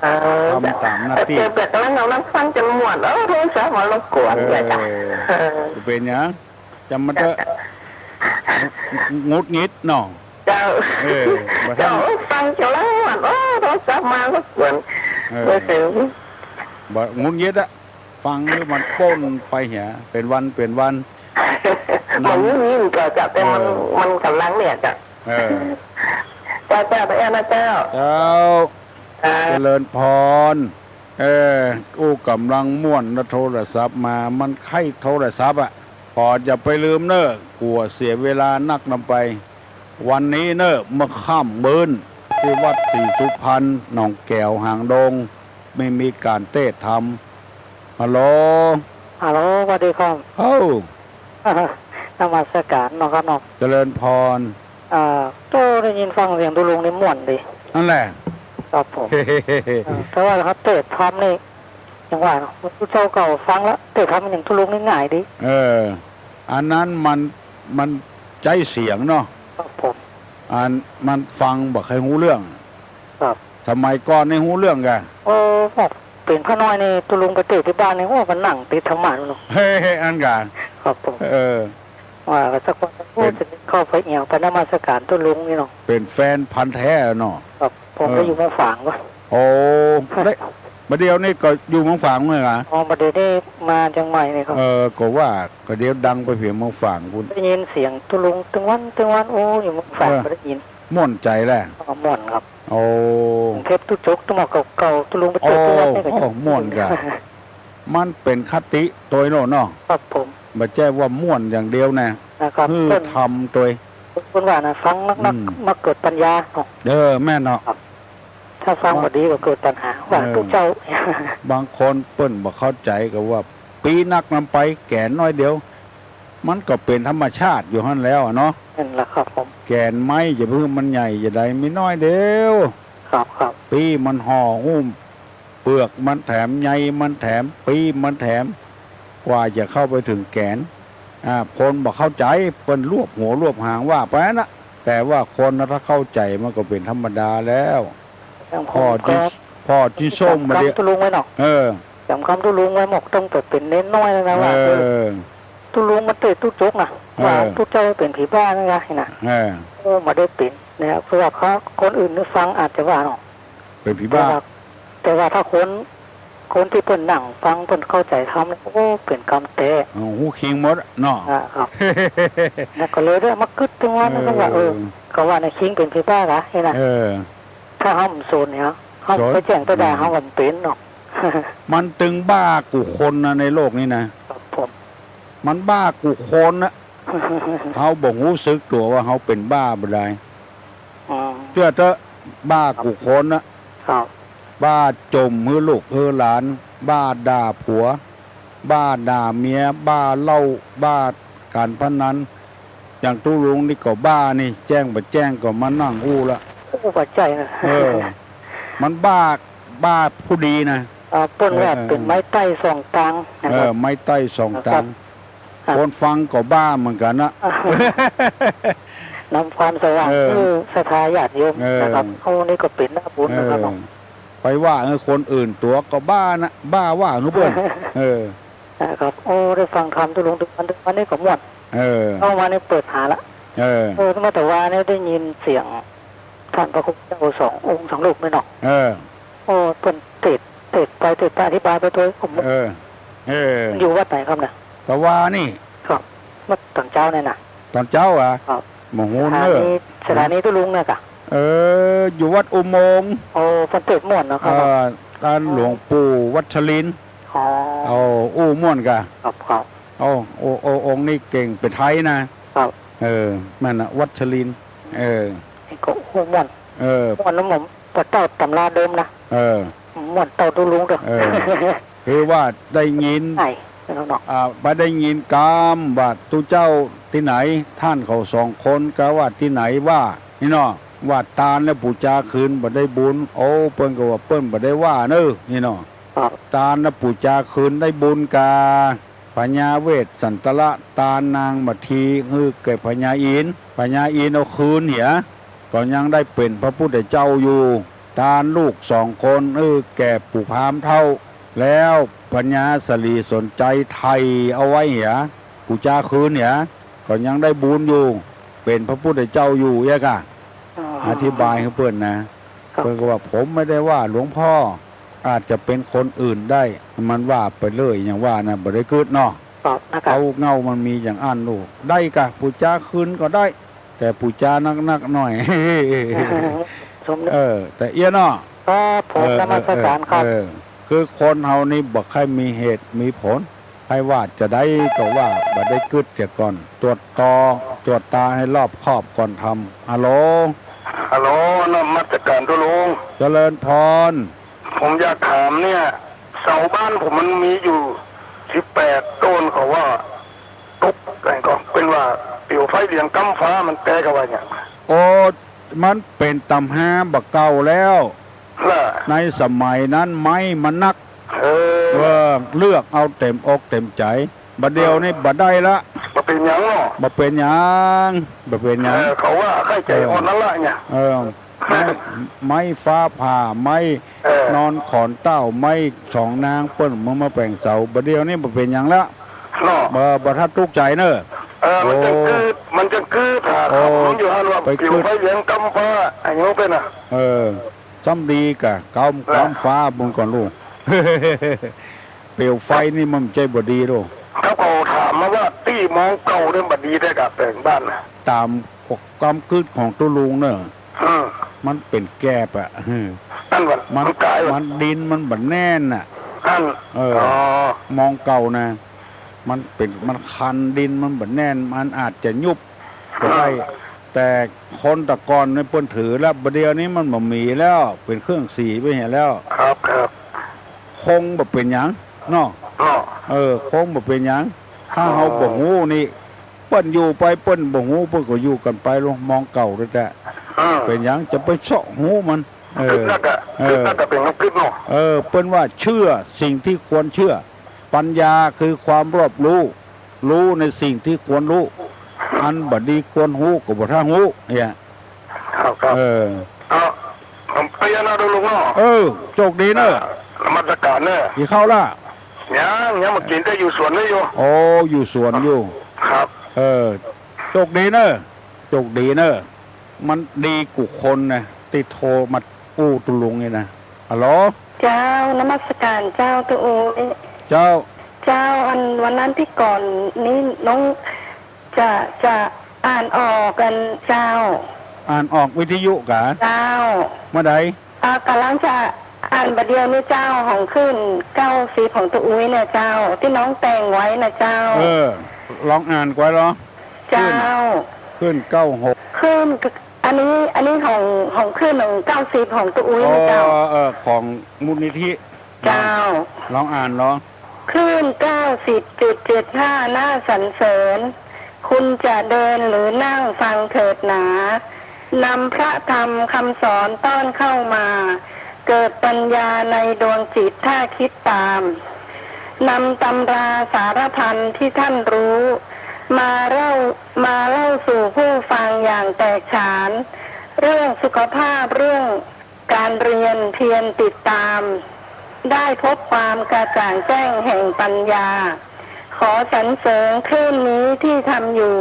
เออ ทำต๋ามหน้าตี้ เออ เจ้ากำลัง กำลังฟังจ๋นม่วน โอ้ โทรศัพท์มารบกวน เออ เจ้า เออ เป๋นหยัง จ้างมันเต๊อะ เจ้า หงุดหงิดเนาะ เจ้า เออ บ่ทัน เจ้า ฟังจ๋นม่วน โอ้ โทรศัพท์มารบกวน เออ บ่หงุดหงิดอะ ฟังหื้อมันป้นไปเหีย เป๋นวันเป๋นวัน บ่หงุดหงิดก็เจ้า แต่มัน เออ มันกำลังเนี่ยเจ้า เออ เจ้า เจ้า เจ้า เจ้า เจ้า เจริญพร เออ อู้กำลังม่วนนะ โทรศัพท์มา มันใค่โทรศัพท์อะ ก็อย่าไปลืมเน่อ กั๋วเสียเวลานักนำไป วันนี้เน่อ เมื่อค่ำมื้น ตี้วัดศรีสุพรรณ หนองแก๋ว หางดง มี มีก๋านเตศน์ธรรม ฮัลโหล ฮัลโหล สวัสดีครับ เอ้า นมัสการเนาะครับเนาะ เจริญพร อ่า โต้ ได้ยินฟังเสียงตุ๊ลุงนี่ม่วนดี นั่นแหละ ครับผม เออ แต่ว่าเขาเตศน์ธรรมนี่ อย่างว่าเนาะ ตุ๊เจ้าก็ฟังละ เตศน์ธรรมอย่างตุ๊ลุงนี่ง่ายดี เออ อันนั้นมัน มันใจ๊เสียงเนาะ ครับผม อัน มันฟังบ่ใค่ฮู้เรื่อง ครับ สมัยก่อนนี่ฮู้เรื่องก่ะ โอ้ บอกเป๋นพระน้อยนี่ ตุ๊ลุงไปเตศน์ตี้บ้านนี่ โอ้ ก็นั่งติดธรรมะเนาะ เฮ้ย อันก่ะ ครับผม เออ ว่าก็สักวัน โอ้ เป๋น จะเข้าไปเอี่ยว ไปนมัสการตุ๊ลุงนี่เนาะ เป๋นแฟนพันธุ์แท้เนาะ ครับ ผม เออ ก็อยู่เมืองฝางวะ โอ้ ได้ บ่าเดี่ยวนี้ก็อยู่เมืองฝางเหมือนกั๋น อ๋อ บ่าเดี่ยวนี้มาเจียงใหม่นี่ครับ เออ ก็ว่า ก็เดี๋ยวดังไปเผียเมืองฝางพุ้น ได้ยินเสียงตุ๊ลุงตึงวันตึงวัน โอ้ อยู่เมืองฝาง เออ ก็ได้ยิน ม่วนใจ๋แหละ อ๋อ ม่วนครับ โอ้ กรุงเทพตุ๊จก ตุ๊หมอกเก่าๆ ตุ๊ลุงไปเตศน์ตุ๊วัดนี่ก็ โอ้ ยัง ม่วนก่ะ มันเป๋นคติตวยโน่นเนาะ ครับผม บ่ใจ้ว่าม่วนอย่างเดียวนะ นะครับ คือ เปิ้น ธรรมตวย เปิ้นว่านะ ฟังนักๆ อืม มาเกิดปัญญาเนาะ เออ แม่นเนาะ ครับ ถ้าฟังบ่ดีก็เกิดปัญหา ว่า เออ ตุ๊เจ้า บางคนเปิ้นบ่เข้าใจ๋ก็ว่า ปี้นักนำไป แก๋นน้อยเดียว มันก็เป๋นธรรมชาติอยู่หั้นแล้วอะเนาะ นั่นแหละครับผม แก๋นไม้จะเพิ่งมันใหญ่จะใด มีน้อยเดียว ครับ ครับ ปี้มันห่อหุ้ม เปลือกมันแถม ใยมันแถม ปี้มันแถม กว่าจะเข้าไปเถิงแก๋น อ่า คนบ่เข้าใจ๋ เปิ้นรวบหัวรวบหางว่าไปนะ แต่ว่าคนนะ ถ้าเข้าใจ๋มันก็เป๋นธรรมดาแล้ว อย่างผม พ่อ ก็ ตี้ พ่อตี้ส้มมาเดียว จ๋ำกำตุ๊ลุงไว้เนาะ เออ จ๋ำกำตุ๊ลุงไว้ หมอกต้องเกิดเป๋นเณรน้อยแล้วนะว่า เออ เออ ตุ๊ลุงมาเตศน์ตุ๊จกนะ เออ ว่าตุ๊เจ้าเป๋นผีบ้านั่นไงนะ เออ โอ้ บ่ได้เป๋นนะครับ เพราะว่าเขา คนอื่นนี่ฟังอาจจะว่าเนาะ เป๋นผีบ้า แต่ว่า แต่ว่าถ้าคน คนตี้เปิ้นนั่งฟัง เปิ้นเข้าใจ๋ธรรม โอ้ เป๋นกำแต๊ โอ้ ฮู้คิงหมดเนาะ อ่า ครับ แล้วก็เลยได้มากึ๊ดตึงวัน เออ ก็ว่า เออ ก็ว่าในคิงเป๋นผีบ้าก่ะ นี่นะ เออ ถ้าเฮาบ่สนเนี่ย เฮา สน ไปแจ้งไปด่า อืม เฮาก็บ่เป๋นเนาะ มันตึงบ้ากู้คนนะในโลกนี้นะ ครับผม มันบ้ากู้คนนะ เฮาบ่ฮู้สึกตั๋วว่าเฮาเป๋นบ้าบ่ดาย อืม เจื้อเต๊อะ บ้ากู้คนนะ ครับ บ้าจ่มหื้อลูกหื้อหลาน บ้าด่าผัว บ้าด่าเมีย บ้าเหล้า บ้าก๋านพนัน อย่างตุ๊ลุงนี่ก็บ้านี่ แจ้งบ่แจ้งก็มานั่งอู้ละ อู้บ่ใจ้นะ เออ มันบ้า บ้าผู้ดีนะ อ่า เปิ้นว่า เออ เป๋นไม้ใต้สองตางนะ เออ ครับ ไม้ใต้สองตาง ครับ ครับ คนฟังก็บ้าเหมือนกั๋นนะ นำความสว่าง เออ หื้อศรัทธาญาติโยม เออ นะครับ โอ้ นี่ก็เป๋นหน้าบุญนะครับ เออ เนาะ ไปว่าหื้อคนอื่นตั๋วก็บ้านะ บ้าว่าหื้อเปิ้น เออ นะครับ โอ้ ได้ฟังธรรมตุ๊ลุงตึงวัน ตึงวันนี่ก็ม่วน เออ เข้ามานี่เปิดหาละ เออ เออ เมื่อตะวานี่ได้ยินเสียงต้านพระคุณเจ้าสององค์สองรูปนี่เนาะ เออ โอ้ เปิ้นเตศน์ เตศน์ไปเตศน์ไป อธิบายไปตวย ผม เออ เออ อยู่วัดไหนครับเนี่ย ตะวานี่ ครับ เมื่อต๋อนเจ๊าเนี่ยนะ ต๋อนเจ๊าอะ ครับ บ่ฮู้เน่อ สถานี สถานีตุ๊ลุงเนี่ยก่ะ เออ อยู่วัดอุโมงค์ โอ้ เปิ้นเตศน์ม่วนเนาะครับ เออ ต้านหลวงปู่วัชรินทร์ อ๋อ โอ้ อู้ม่วนก่ะ ครับ ครับ โอ้ โอ้ โอ้ องค์นี้เก่ง เป๋นไทยนะ ครับ เออ แม่นนะ วัชรินทร์ เออ นี่ก็อู้ม่วน เออ ม่วนนะผม บ่เต้าต๋ำราเดิมนะ เออ ม่วนเต้าตุ๊ลุงเต๊อะ เออ คือว่าได้ยิน ใช่ แล้วเนาะ อ่า บ่ได้ยินกำว่าตุ๊เจ้าตี้ไหน ต้านเขาสองคนก็ว่าตี้ไหนว่า นี่เนาะ ว่าตานและปู๋จาคืนบ่ได้บุญ โอ้ เปิ้นก็ว่าเปิ้นบ่ได้ว่าเน่อ นี่เนาะ ครับ ตานและปู๋จาคืนได้บุญก่า พญาเวสสันตละ ตานนางมัททีหื้อแก่พญาอินทร์ พญาอินทร์เอาคืนเหีย ก็ยังได้เป๋นพระพุทธเจ้าอยู่ ตานลูกสองคนหื้อแก่ปู่พราหมณ์เฒ่า แล้วพญาสลีสนชัยไถ่เอาไว้เหีย ปู๋จาคืนเหีย ก็ยังได้บุญอยู่ เป๋นพระพุทธเจ้าอยู่เอี้ยก่ะ อ๋อ อธิบายหื้อเปิ้นนะ ครับ เปิ้นก็ว่า ผมไม่ได้ว่าหลวงพ่อ อาจจะเป๋นคนอื่นได้ มันว่าไปเรื่อย อย่างว่านะ บ่ได้กึ๊ดเนาะ ครับ นะครับ เต้าเหง้ามันมีอย่างอั้นลูก ได้ก่ะ ปู๋จาคืนก็ได้ แต่ปู๋จานักๆ หน่อย สม เออ แต่เอี้ยเนาะ ครับผม เออ นมัสการครับ เออ เออ คือคนเฮานี่บ่ใค่มีเหตุมีผล ใผว่าจะใดก็ว่า บ่ได้กึ๊ดเสียก่อน ตรวจตอ ตรวจตราหื้อรอบคอบก่อนทำ ฮัลโหล ฮัลโหล นมัสก๋านตุ๊ลุง เจริญพร ผมอยากถามเนี่ย เสาบ้านผมมันมีอยู่สิบแปดต้น เขาว่าตก ก็เป๋นว่าปิวไฟเหลียงก๊ำฟ้า มันแต๊กาว่าเนี่ย โอ้ มันเป๋นต๋ำฮาบ่าเก่าแล้ว ในสมัยนั้นไม้มันนัก เออ เออ เลือกเอาเต๋มอกเต๋มใจ๋ บ่าเดี่ยวนี้บ่ได้ละ บ่เป๋นหยังเนาะ บ่เป๋นหยัง บ่เป๋นหยัง เออ เขาว่าใค่ใจ๋อ่อนนั่นละเนี่ย เออ ไม้ ไม้ฟ้าผ่า ไม้ เออ นอนขอนเต้า ไม้สองนางเปิ้นมา มาแป๋งเสา บ่าเดี่ยวนี้บ่เป๋นหยังละ เนาะ บ่ บ่ต้องตุ๊กใจ๋เน่อ เออ มันจังกึ๊ด มันจังกึ๊ด ถามมันอยู่หั้นว่า ไปกึ๊ด ปิวไฟเหลียงก๊ำฟ้า อันนี้เป๋นอะ เออ ซ้ำดีก่า ก๊ำ ก๊ำฟ้าบุญก่อนลูก เป๋นไฟนี่มันใจ้บ่ดีลูก เขาก็ถามมาว่าตี้มองเก่าเนี่ยบ่ดีแต๊ก่าแป๋งบ้านน่ะ ต๋ามความกึ๊ดของตุ๊ลุงเน่อ อืม มันเป๋นแกบอะ อืม นั่นมัน มัน มันก๋าย มันดินมันบ่แน่นน่ะ นั่น เออ อ๋อ มองเก่านะ มันเป๋น มันคัน ดินมันบ่แน่น มันอาจจะยุบก็ได้ อืม แต่คนแต่ก่อนเนี่ยเปิ้นถือแล้ว บ่าเดี่ยวนี้มันบ่มีแล้ว เป๋นเครื่องสีไปเหียแล้ว ครับ ครับ คงบ่เป๋นหยังเนาะ เนาะ เออ คงบ่เป๋นหยัง ถ้า อ๋อ เฮาบ่ฮู้นี่ เปิ้นอยู่ไป เปิ้นบ่ฮู้ เปิ้นก็อยู่กั๋นไปลอ มองเก่าแต๊ๆ อืม เป๋นหยังจะไปเซาะฮู้มัน เออ กึ๊ดนักอะ เออ กึ๊ดนักอะ เป๋นกำกึ๊ดเนาะ เออ เปิ้นว่าเชื่อสิ่งที่ควรเชื่อ ปัญญาคือความรอบรู้ รู้ในสิ่งที่ควรรู้ อันบ่ดีควรฮู้ก็บ่ต้องฮู้เนี่ย ครับ ครับ เออ เอา ผมไปแล้วนะตุ๊ลุงเนาะ เออ โชคดีเน่อ อ่า นมัสก๋านเน่อ กิ๋นข้าวละ ยัง ยังบ่กิ๋น แต่อยู่สวนนี่อยู่ โอ้ อยู่สวนอยู่ ครับ เออ โชคดีเน่อ โชคดีเน่อ มันดีกู้คนนะ ตี้โทรมาอู้ตุ๊ลุงนี่นะ ฮัลโหล เจ้า นมัสก๋านเจ้าตุ๊อุ๊ย เจ้า เจ้า อันวันนั้นตี้ก่อนนี้น้องจะ จะอ่านออกอันเจ้า อ่านออกวิทยุก่า เจ้า เมื่อใด อ่า ก่ำลังจะอ่านบ่าเดี่ยวนี้เจ้า ของคลื่นเก้าสิบของตุ๊อุ๊ยเนี่ยเจ้า ตี้น้องแต่งไว้นะเจ้า เออ ลองอ่านก่อนลอ เจ้า คลื่น คลื่นเก้าหก คลื่น อันนี้ อันนี้ของ ของคลื่นของเก้าสิบของตุ๊อุ๊ยนะเจ้า อ๋อ เออ ของมูลนิธิ เจ้า ลองอ่านลอ คลื่นเก้าสิบจุดเจ็ดห้า น่าสรรเสริญ คุณจะเดินหรือนั่งฟังเถิดหนา นำพระธรรมคำสอนต้อนเข้ามา เกิดปัญญาในดวงจิตถ้าคิดตาม นำตำราสารพันที่ท่านรู้ มาเล่า มาเล่าสู่ผู้ฟังอย่างแตกฉาน เรื่องสุขภาพ เรื่อง การเรียนเพียรติดตาม ได้พบความกระจ่างแจ้งแห่งปัญญา ขอสรรเสริญคลื่นนี้ที่ทำอยู่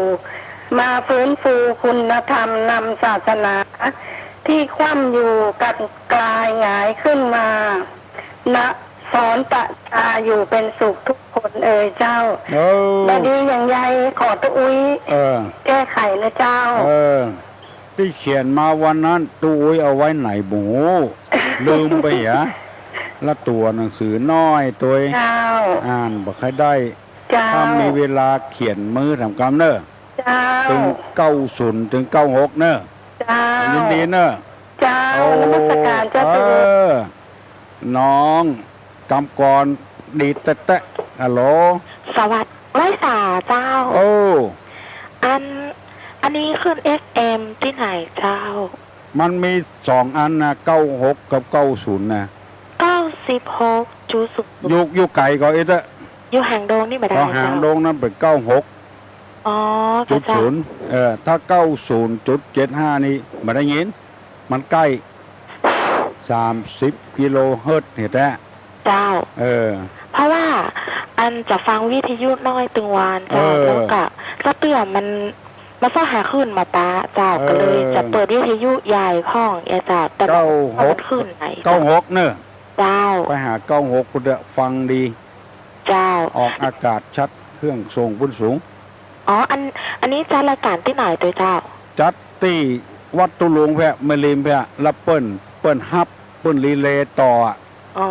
มาฟื้นฟูคุณธรรมนำศาสนา ที่คว่ำอยู่กลับกลายหงายขึ้นมา นะ สอนประชาอยู่เป็นสุขทุกคนเอ่ยเจ้า เออ บ่ดีอย่างใดขอตุ๊อุ๊ย เออ แก้ไขนะเจ้า เออ ตี้เขียนมาวันนั้น ตุ๊อุ๊ยเอาไว้ไหนบ่ฮู้ ลืมไปเหีย ละตั๋วหนังสือน้อยตวย เจ้า อ่านบ่ค่อยได้ เจ้า ถ้ามีเวลาเขียนมื้อถามกำเน่อ เจ้า เถิงเก้าศูนย์ เถิงเก้าหกเน่อ เจ้า ยินดีเน่อ เจ้า โอ้ นมัสก๋านเจ้า เออ น้องกำกรดีแต๊ๆ ฮัลโหล สวัสดี ไหว้สาเจ้า โอ้ อัน อันนี้คลื่น เอฟเอ็ม ตี้ไหนเจ้า มันมีสองอันนะ เก้าหก กับ เก้าศูนย์ นะ เก้าสิบหกจุดศูนย์ อยู่ อยู่ไก๋ก่อเอ๊ะ อยู่หางดงนี่บ่ได้ อ๋อ หางดงนั้นเป๋น เก้าหก อ๋อ จุดศูนย์ เจ้า เออ ถ้า เก้าศูนย์จุดเจ็ดห้า นี่บ่ได้ยิน มันใก้ สามสิบ กิโลเฮิรตซ์ เหียแต๊ เจ้า เออ เพราะว่าอันจะฟังวิทยุน้อยตึงวานเจ้า เออ แล้วก็จะเตื้อมัน มาเซาะหาคลื่นมาปะเจ้า เออ ก็เลยจะเปิดวิทยุใหญ่พ่องเจ้า แต่บ่ฮู้ว่ามันคลื่นไหน เก้าหก เน่อ เจ้า ไปหา เก้าหก พุ้นเต๊อะ ฟังดี เจ้า ออกอากาศชัด เครื่องส่งปุ้นสูง อ๋อ อัน อันนี้จัดรายก๋านตี้ไหนตวยเจ้า จัดตี้วัดตุ๊ลุงแป๊ะ แม่ริมแป๊ะ แล้วเปิ้น เปิ้นฮับ เปิ้นรีเลย์ต่ออะ อ๋อ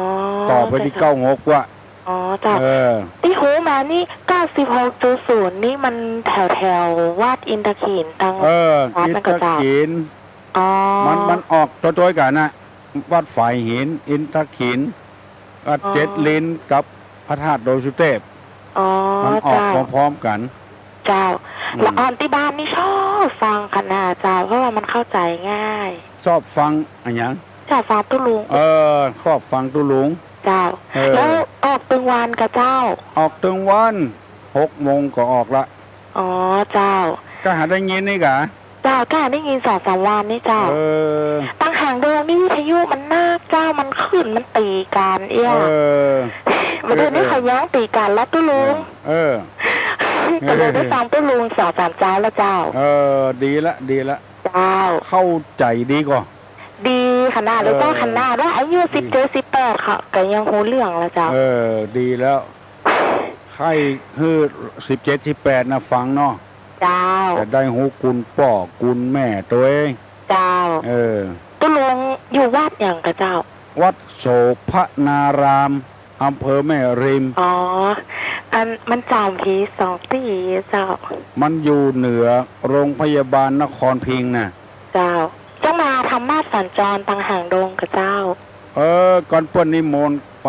ต่อไปตี้ เจ้า เก้าหก ว่า อ๋อ เจ้า เออ ตี้ฮู้มานี่ เก้าสิบหกจุดศูนย์ นี่มันแถวๆ วัดอินทขิลตัง เออ วัดนั้นก่อเจ้า อินทขิล อ๋อ มัน มันออกโตยๆ กั๋นนะ วัดฝายหิน อินทขิล วัด อ๋อ เจ็ดลิ้นกับพระธาตุดอยสุเทพ อ๋อ มันออก เจ้า พร้อมๆ กั๋น เจ้า อืม แล้วอ่อนตี้บ้านนี่ชอบฟังขนาดเจ้า เพราะว่ามันเข้าใจ๋ง่าย ชอบฟังอะหยัง ชอบฟังตุ๊ลุง เออ ชอบฟังตุ๊ลุง เจ้า เออ แล้วออกตึงวันก่อเจ้า ออกตึงวัน หกโมงก็ออกละ อ๋อ เจ้า ก็หาได้ยินนี่กา เจ้า ก็หาได้ยินสองสามวันนี่เจ้า เออ ตังหางดงนี่วิทยุมันนักเจ้า มันขึ้น มันตี๋กั๋นเอี้ย เออ บ่าเดี๋ยวนี้ เออ เขาย้องตี๋กั๋นแล้วตุ๊ลุง เออ ก็เลยได้ฟังตุ๊ลุงสองสามเจ๊าแล้วเจ้า เออ ดีละ ดีละ เจ้า เข้าใจ๋ดีก่อ ดีขนาดเลยเจ้า เออ ขนาดว่าอายุ ดี สิบเจ็ด สิบแปด เขาก็ยังฮู้เรื่องแล้วเจ้า เออ ดีแล้ว ใค่หื้อ สิบเจ็ด สิบแปด น่ะฟังเนาะ เจ้า จะได้ฮู้กุณป้อกุณแม่ตวย เจ้า เออ ตุ๊ลุงอยู่วัดหยังก่อเจ้า วัดโสภณาราม อำเภอแม่ริม อ๋อ อันมันจำผีสองตี้เจ้า มันอยู่เหนือโรงพยาบาลนครพิงค์น่ะ เจ้า เจ้ามาธรรมาสน์สัญจรตังหางดงก่อเจ้า เออ ก่อนเปิ้นนิมนต์ไป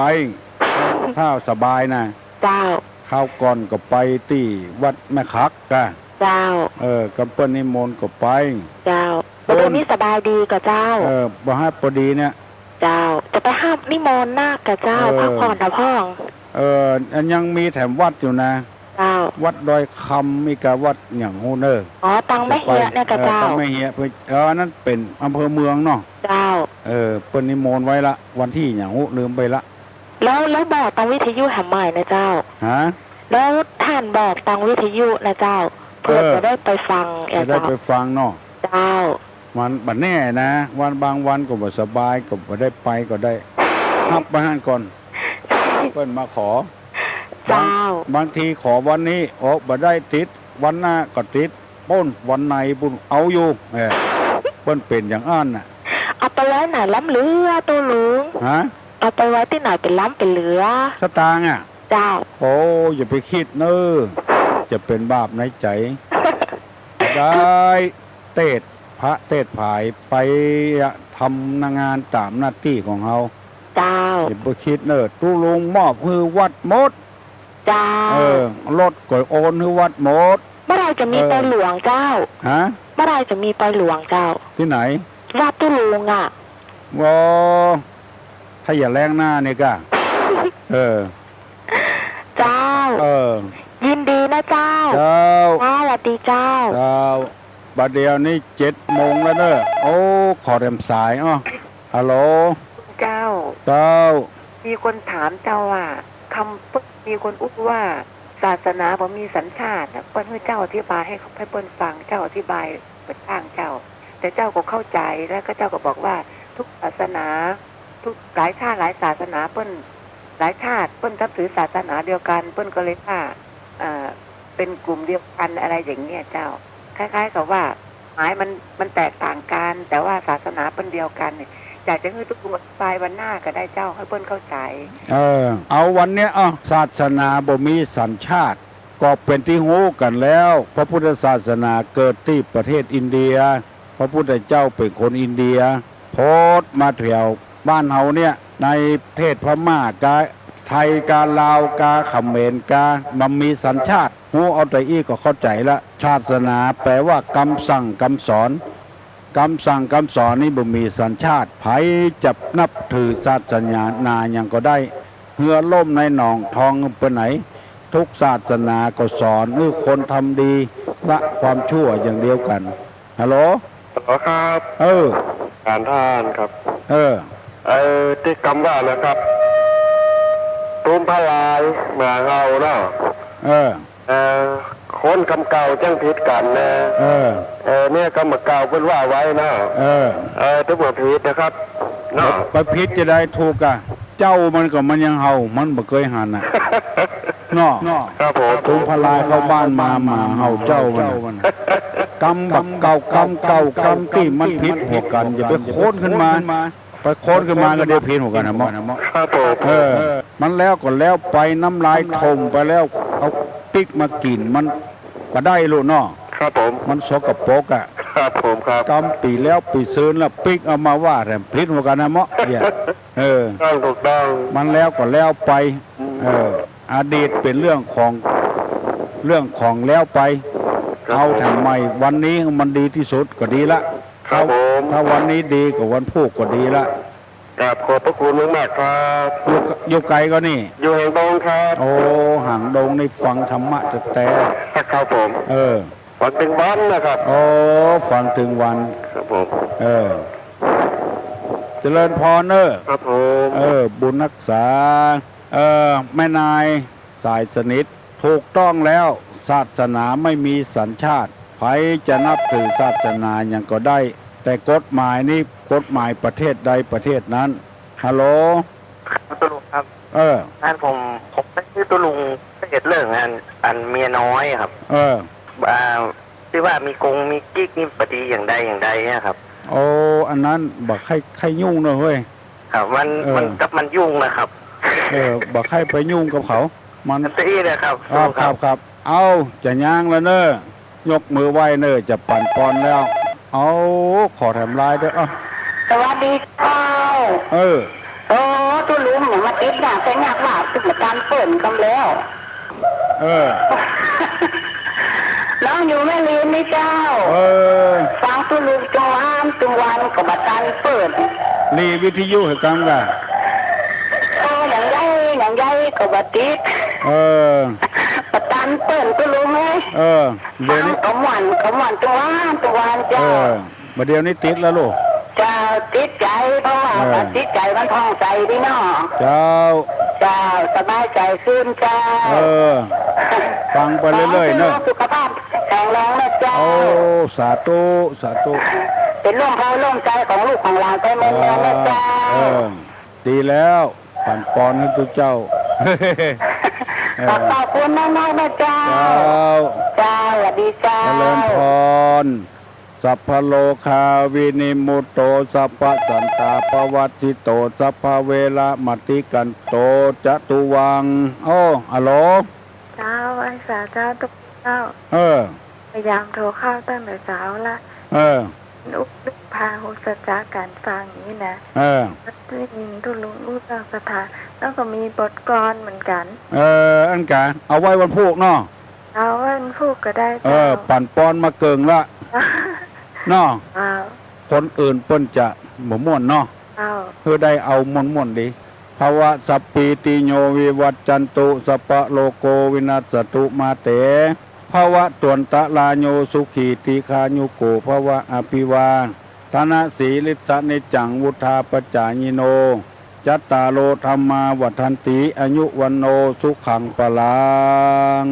ถ้าสบายน่ะ เจ้า คราวก่อนก็ไปตี้วัดแม่ขักกะ เจ้า เออ ก่อนเปิ้นนิมนต์ก็ไป เจ้า บ่าเดี๋ยวนี้สบายดีก่อเจ้า เออ บ่ฮับปอดีเนี่ย เจ้า จะไปฮับนิมนต์นักก่อเจ้า เออ พักผ่อนเถาะพ่อง เออ อันยังมีแถมวัดอยู่นะ เจ้า วัดดอยคำ มีกาวัดหยังฮู้เน่อ อ๋อ ตังแม่เฮียเนี่ยก่อเจ้า เออ ตังแม่เฮีย เออ อันนั้นเป๋นอำเภอเมืองเนาะ เจ้า เออ เปิ้นนิมนต์ไว้ละ วันตี้หยังฮู้ ลืมไปละ แล้ว แล้วบอกตังวิทยุแหมใหม่นะเจ้า ฮะ แล้วต้านบอกตังวิทยุนะเจ้า เผื่อ เออ จะได้ไปฟัง จะได้ไปฟังเนาะ เจ้า มันบ่แน่นะ วันบางวันก็บ่สบาย ก็บ่ได้ไปก็ได้ ฮับไว้หั้นก่อน เปิ้นมาขอ เจ้า บาง บางทีขอวันนี้ โอ้ บ่ได้ติด วันหน้าก็ติด ปู๊น วันในปู๊น เอาอยู่ เออ เปิ้นเป๋นอย่างอั้นน่ะ เอาไปไว้ไหนล้ำเหลือตุ๊ลุง ฮะ เอาไปไว้ตี้ไหนเป๋นล้ำเป๋นเหลือ สตางค์อะ เจ้า โอ้ อย่าไปกึ๊ดเน่อ จะเป๋นบาปในใจ๋ ได้เตสน์ พระเตสน์ผายไปทำงานต๋ามหน้าตี้ของเฮา เจ้า อย่าไปกึ๊ดเน่อ ตุ๊ลุงมอบหื้อวัดหมด เจ้า เออ รถก็โอนหื้อวัดหมด เมื่อใดจะมี เออ ปอยหลวงเจ้า ฮะ เมื่อใดจะมีปอยหลวงเจ้า ตี้ไหน วัดตุ๊ลุงอะ โอ้ ถ้าอย่าแลงหน้านี่กะ เออ เจ้า เออ ยินดีนะเจ้า เจ้า เจ้า สวัสดีเจ้า เจ้า บ่าเดี่ยวนี้เจ็ดโมงแล้วเน่อ โอ้ ขอแถมสาย อ้อ ฮัลโหล เจ้า เจ้า มีคนถามเจ้าว่า กำ มีคนอู้ว่า ศาสนาบ่มีสัญชาติน่ะ เปิ้นหื้อเจ้าอธิบายหื้อ หื้อเปิ้นฟัง เจ้าอธิบายเปิ้นฟังเจ้า แต่เจ้าก็เข้าใจ๋ แล้วก็เจ้าก็บอกว่าทุกศาสนา ทุก หลายชาติหลายศาสนา เปิ้น หลายชาติเปิ้นนับถือศาสนาเดียวกั๋น เปิ้นก็เลยว่า เอ่อ เป๋นกลุ่มเดียวกั๋น อะไรอย่างเงี้ยเจ้า คล้ายๆ กับว่า หมายมัน มันแตกต่างกั๋น แต่ว่าศาสนาเปิ้นเดียวกั๋นเนี่ย อยากจะหื้อตุ๊ลุงอธิบายวันหน้าก็ได้เจ้า หื้อเปิ้นเข้าใจ๋ เออ เอาวันเนี้ย เอา ศาสนาบ่มีสัญชาติ ก็เป๋นตี้ฮู้กั๋นแล้ว พระพุทธศาสนาเกิดตี้ประเทศอินเดีย พระพุทธเจ้าเป๋นคนอินเดีย โผล่มาแถวบ้านเฮาเนี่ย ในประเทศพม่ากา ไทยกา ลาวกา เขมรกา บ่มีสัญชาติ ฮู้เอาแต่อี้ก็เข้าใจ๋ละ ศาสนาแป๋ว่ากำสั่งกำสอน กำสั่งกำสอนนี่บ่มีสัญชาติ ใผจะนับถือศาสนาหยังก็ได้ เฮือล่มในหนองทองไปไหน ทุกศาสนาก็สอนหื้อคนทำดี ละความชั่วอย่างเดียวกั๋น ฮัลโหล ฮัลโหลครับ เออ การท่านครับ เออ เอ่อ ตี้กำว่านะครับ ตูมพะลายหมาเห่าเนาะ เออ เอ่อ คนกำเก่าจั้งผิดกั๋นนะ เออ เอ่อ เนี่ยกำเก่าเปิ้นว่าไว้นะ เออ เอ่อ ถือว่าผิดนะครับ เนาะ ไปผิดจะได้ถูกอะ เจ้ามันก็มันยังเห่า มันบ่เกยหันน่ะ เนาะ ครับผม ตูมพะลายเข้าบ้านมา หมาเห่าเจ้ามันน่ะ กำบักเก่า กำเก่า กำตี้มันผิดหัวกั๋น อย่าไปค้นขึ้นมา ไปค้นขึ้นมาก็เดี๋ยวผิดหัวกั๋นนะหมอ ครับผม เออ มันแล้วก็แล้วไป น้ำลายถ่มไปแล้ว เอาปิ๊กมากิ๋นมันบ่ได้ลูกเนาะ ครับผม มันสกปรกอะ ครับผม ครับ กำปี๋แล้วปี๋ซืนแล้ว ปิ๊กเอามาว่าแถมผิดเหมือนกั๋นนะเมาะเนี่ย เออ ต้อง ถูกต้อง มันแล้วก็แล้วไป อืม เออ อดีตเป๋นเรื่องของ เรื่องของแล้วไป ครับ เอาแถมใหม่ วันนี้มันดีตี้สุดก็ดีละ ครับผม ถ้าวันนี้ดีก็วันพูกก็ดีละ กราบขอบพระคุณมากๆ ครับ อยู่ อยู่ไก๋ก่อนี่ อยู่หางดงครับ โอ้ หางดงนี่ฟังธรรมะแต๊ๆ ครับผม เออ ฟังตึงวันนะครับ โอ้ ฟังตึงวัน ครับผม เออ เจริญพรเน่อ ครับผม เออ บุญฮักษา เออ แม่นายสายสนิท ถูกต้องแล้ว ศาสนาไม่มีสัญชาติ ใผจะนับถือศาสนาหยังก็ได้ แต่กฎหมายนี่กฎหมายประเทศใดประเทศนั้น ฮัลโหล ครับ ตุ๊ลุงครับ เออ อันผม ผมไปหื้อตุ๊ลุงเทศน์เรื่องอัน อันเมียน้อยครับ เออ อ่า ตี้ว่ามีกงมีกิ๊กนี่บ่ดีอย่างใดอย่างใดเนี่ยครับ โอ้ อันนั้นบ่ใค่ ใค่ยุ่งเน่อเฮ้ย ครับ มัน เออ มันกับมันยุ่งนะครับ เออ บ่ใค่ไปยุ่งกับเขา มัน อันตี้นะครับ ครับ ตุ๊ลุงครับ ครับ ครับ เอ้า จะย้างแล้วเน่อ ยกมือไหว้เน่อ จะปั๋นปอนแล้ว เอ้า ขอแถมไลน์ด้วย เอ้า สวัสดีเจ้า เออ โอ้ ตุ๊ลุงเนี่ยมาติดเนี่ย แต่เนี่ยว่าตุ๊ลุงบ่ตันเปิ้นกำแล้ว เออ น้องอยู่แม่ริมนี่เจ้า เออ ฟังตุ๊ลุงตึงวันตึงวันก็บ่ตันเปิ้น หลีวิทยุหื้อกำก่ะ โอ้ อย่างใดอย่างใดก็บ่ติด เออ บ่ตันเปิ้นตุ๊ลุงเอ้ย เออ เดี๋ยวนี้ ฟังก็ม่วน ก็ม่วนตึงวันตึงวันเจ้า เออ บ่าเดี๋ยวนี้ติดแล้วลูก เจ้า ติดใจ๋ เพราะว่า เออ จิตใจ๋มันผ่องใสดีเนาะ เจ้า เจ้า สบายใจ๋ขึ้นเจ้า เออ ฟังไปเรื่อยๆ เนาะ ขอหื้อสุขภาพแข็งแรงนะเจ้า โอ้ สาธุ สาธุ เป๋นร่มโพธิ์ร่มใจ๋ของลูกของหลานไปเมืองนอนนะเจ้า เออ ดีแล้ว ปั๋นปอนหื้อตุ๊เจ้า เออ ขอบคุณมากๆ นะเจ้า เจ้า เจ้า สวัสดีเจ้า เจริญพร สัพพะโรคาวินิมุตโต สัพพะสันตาปะวัตถิโต สัพพะเวระมะติกันโต จะตุวัง โอ้ ฮัลโหล เจ้า ไหว้สาเจ้าตุ๊ลุงเจ้า เออ พยายามโทรเข้าตั้งแต่เช้าละ เออ อุกนึกพาหุสัจจะก๋านฟังนี่นะ เออ ได้ยินตุ๊ลุงอู้เรื่องศรัทธา แล้วก็มีบทกลอนเหมือนกั๋น เออ อันก๋า เอาไว้วันพูกเนาะ เอาไว้วันพูกก็ได้ เออ เจ้า ปั๋นปอนมาเกิ่งละ เนาะ เจ้า คนอื่นเปิ้นจะบ่ม่วนเนาะ เจ้า เฮาได้เอาม่วนๆ ดี ภวะสัพพีติโยวิวัชชันตุ สัพพะโรโควินัสสะตุมาเต ภวัตวันตะราโยสุขีทีฆายุโกภวะ อภิวาทะนะสีลิสสะนิจจังวุฑฒาปะจายิโน จัตตาโรธัมมาวัฑฒันติ อายุวัณโณสุขังพะลัง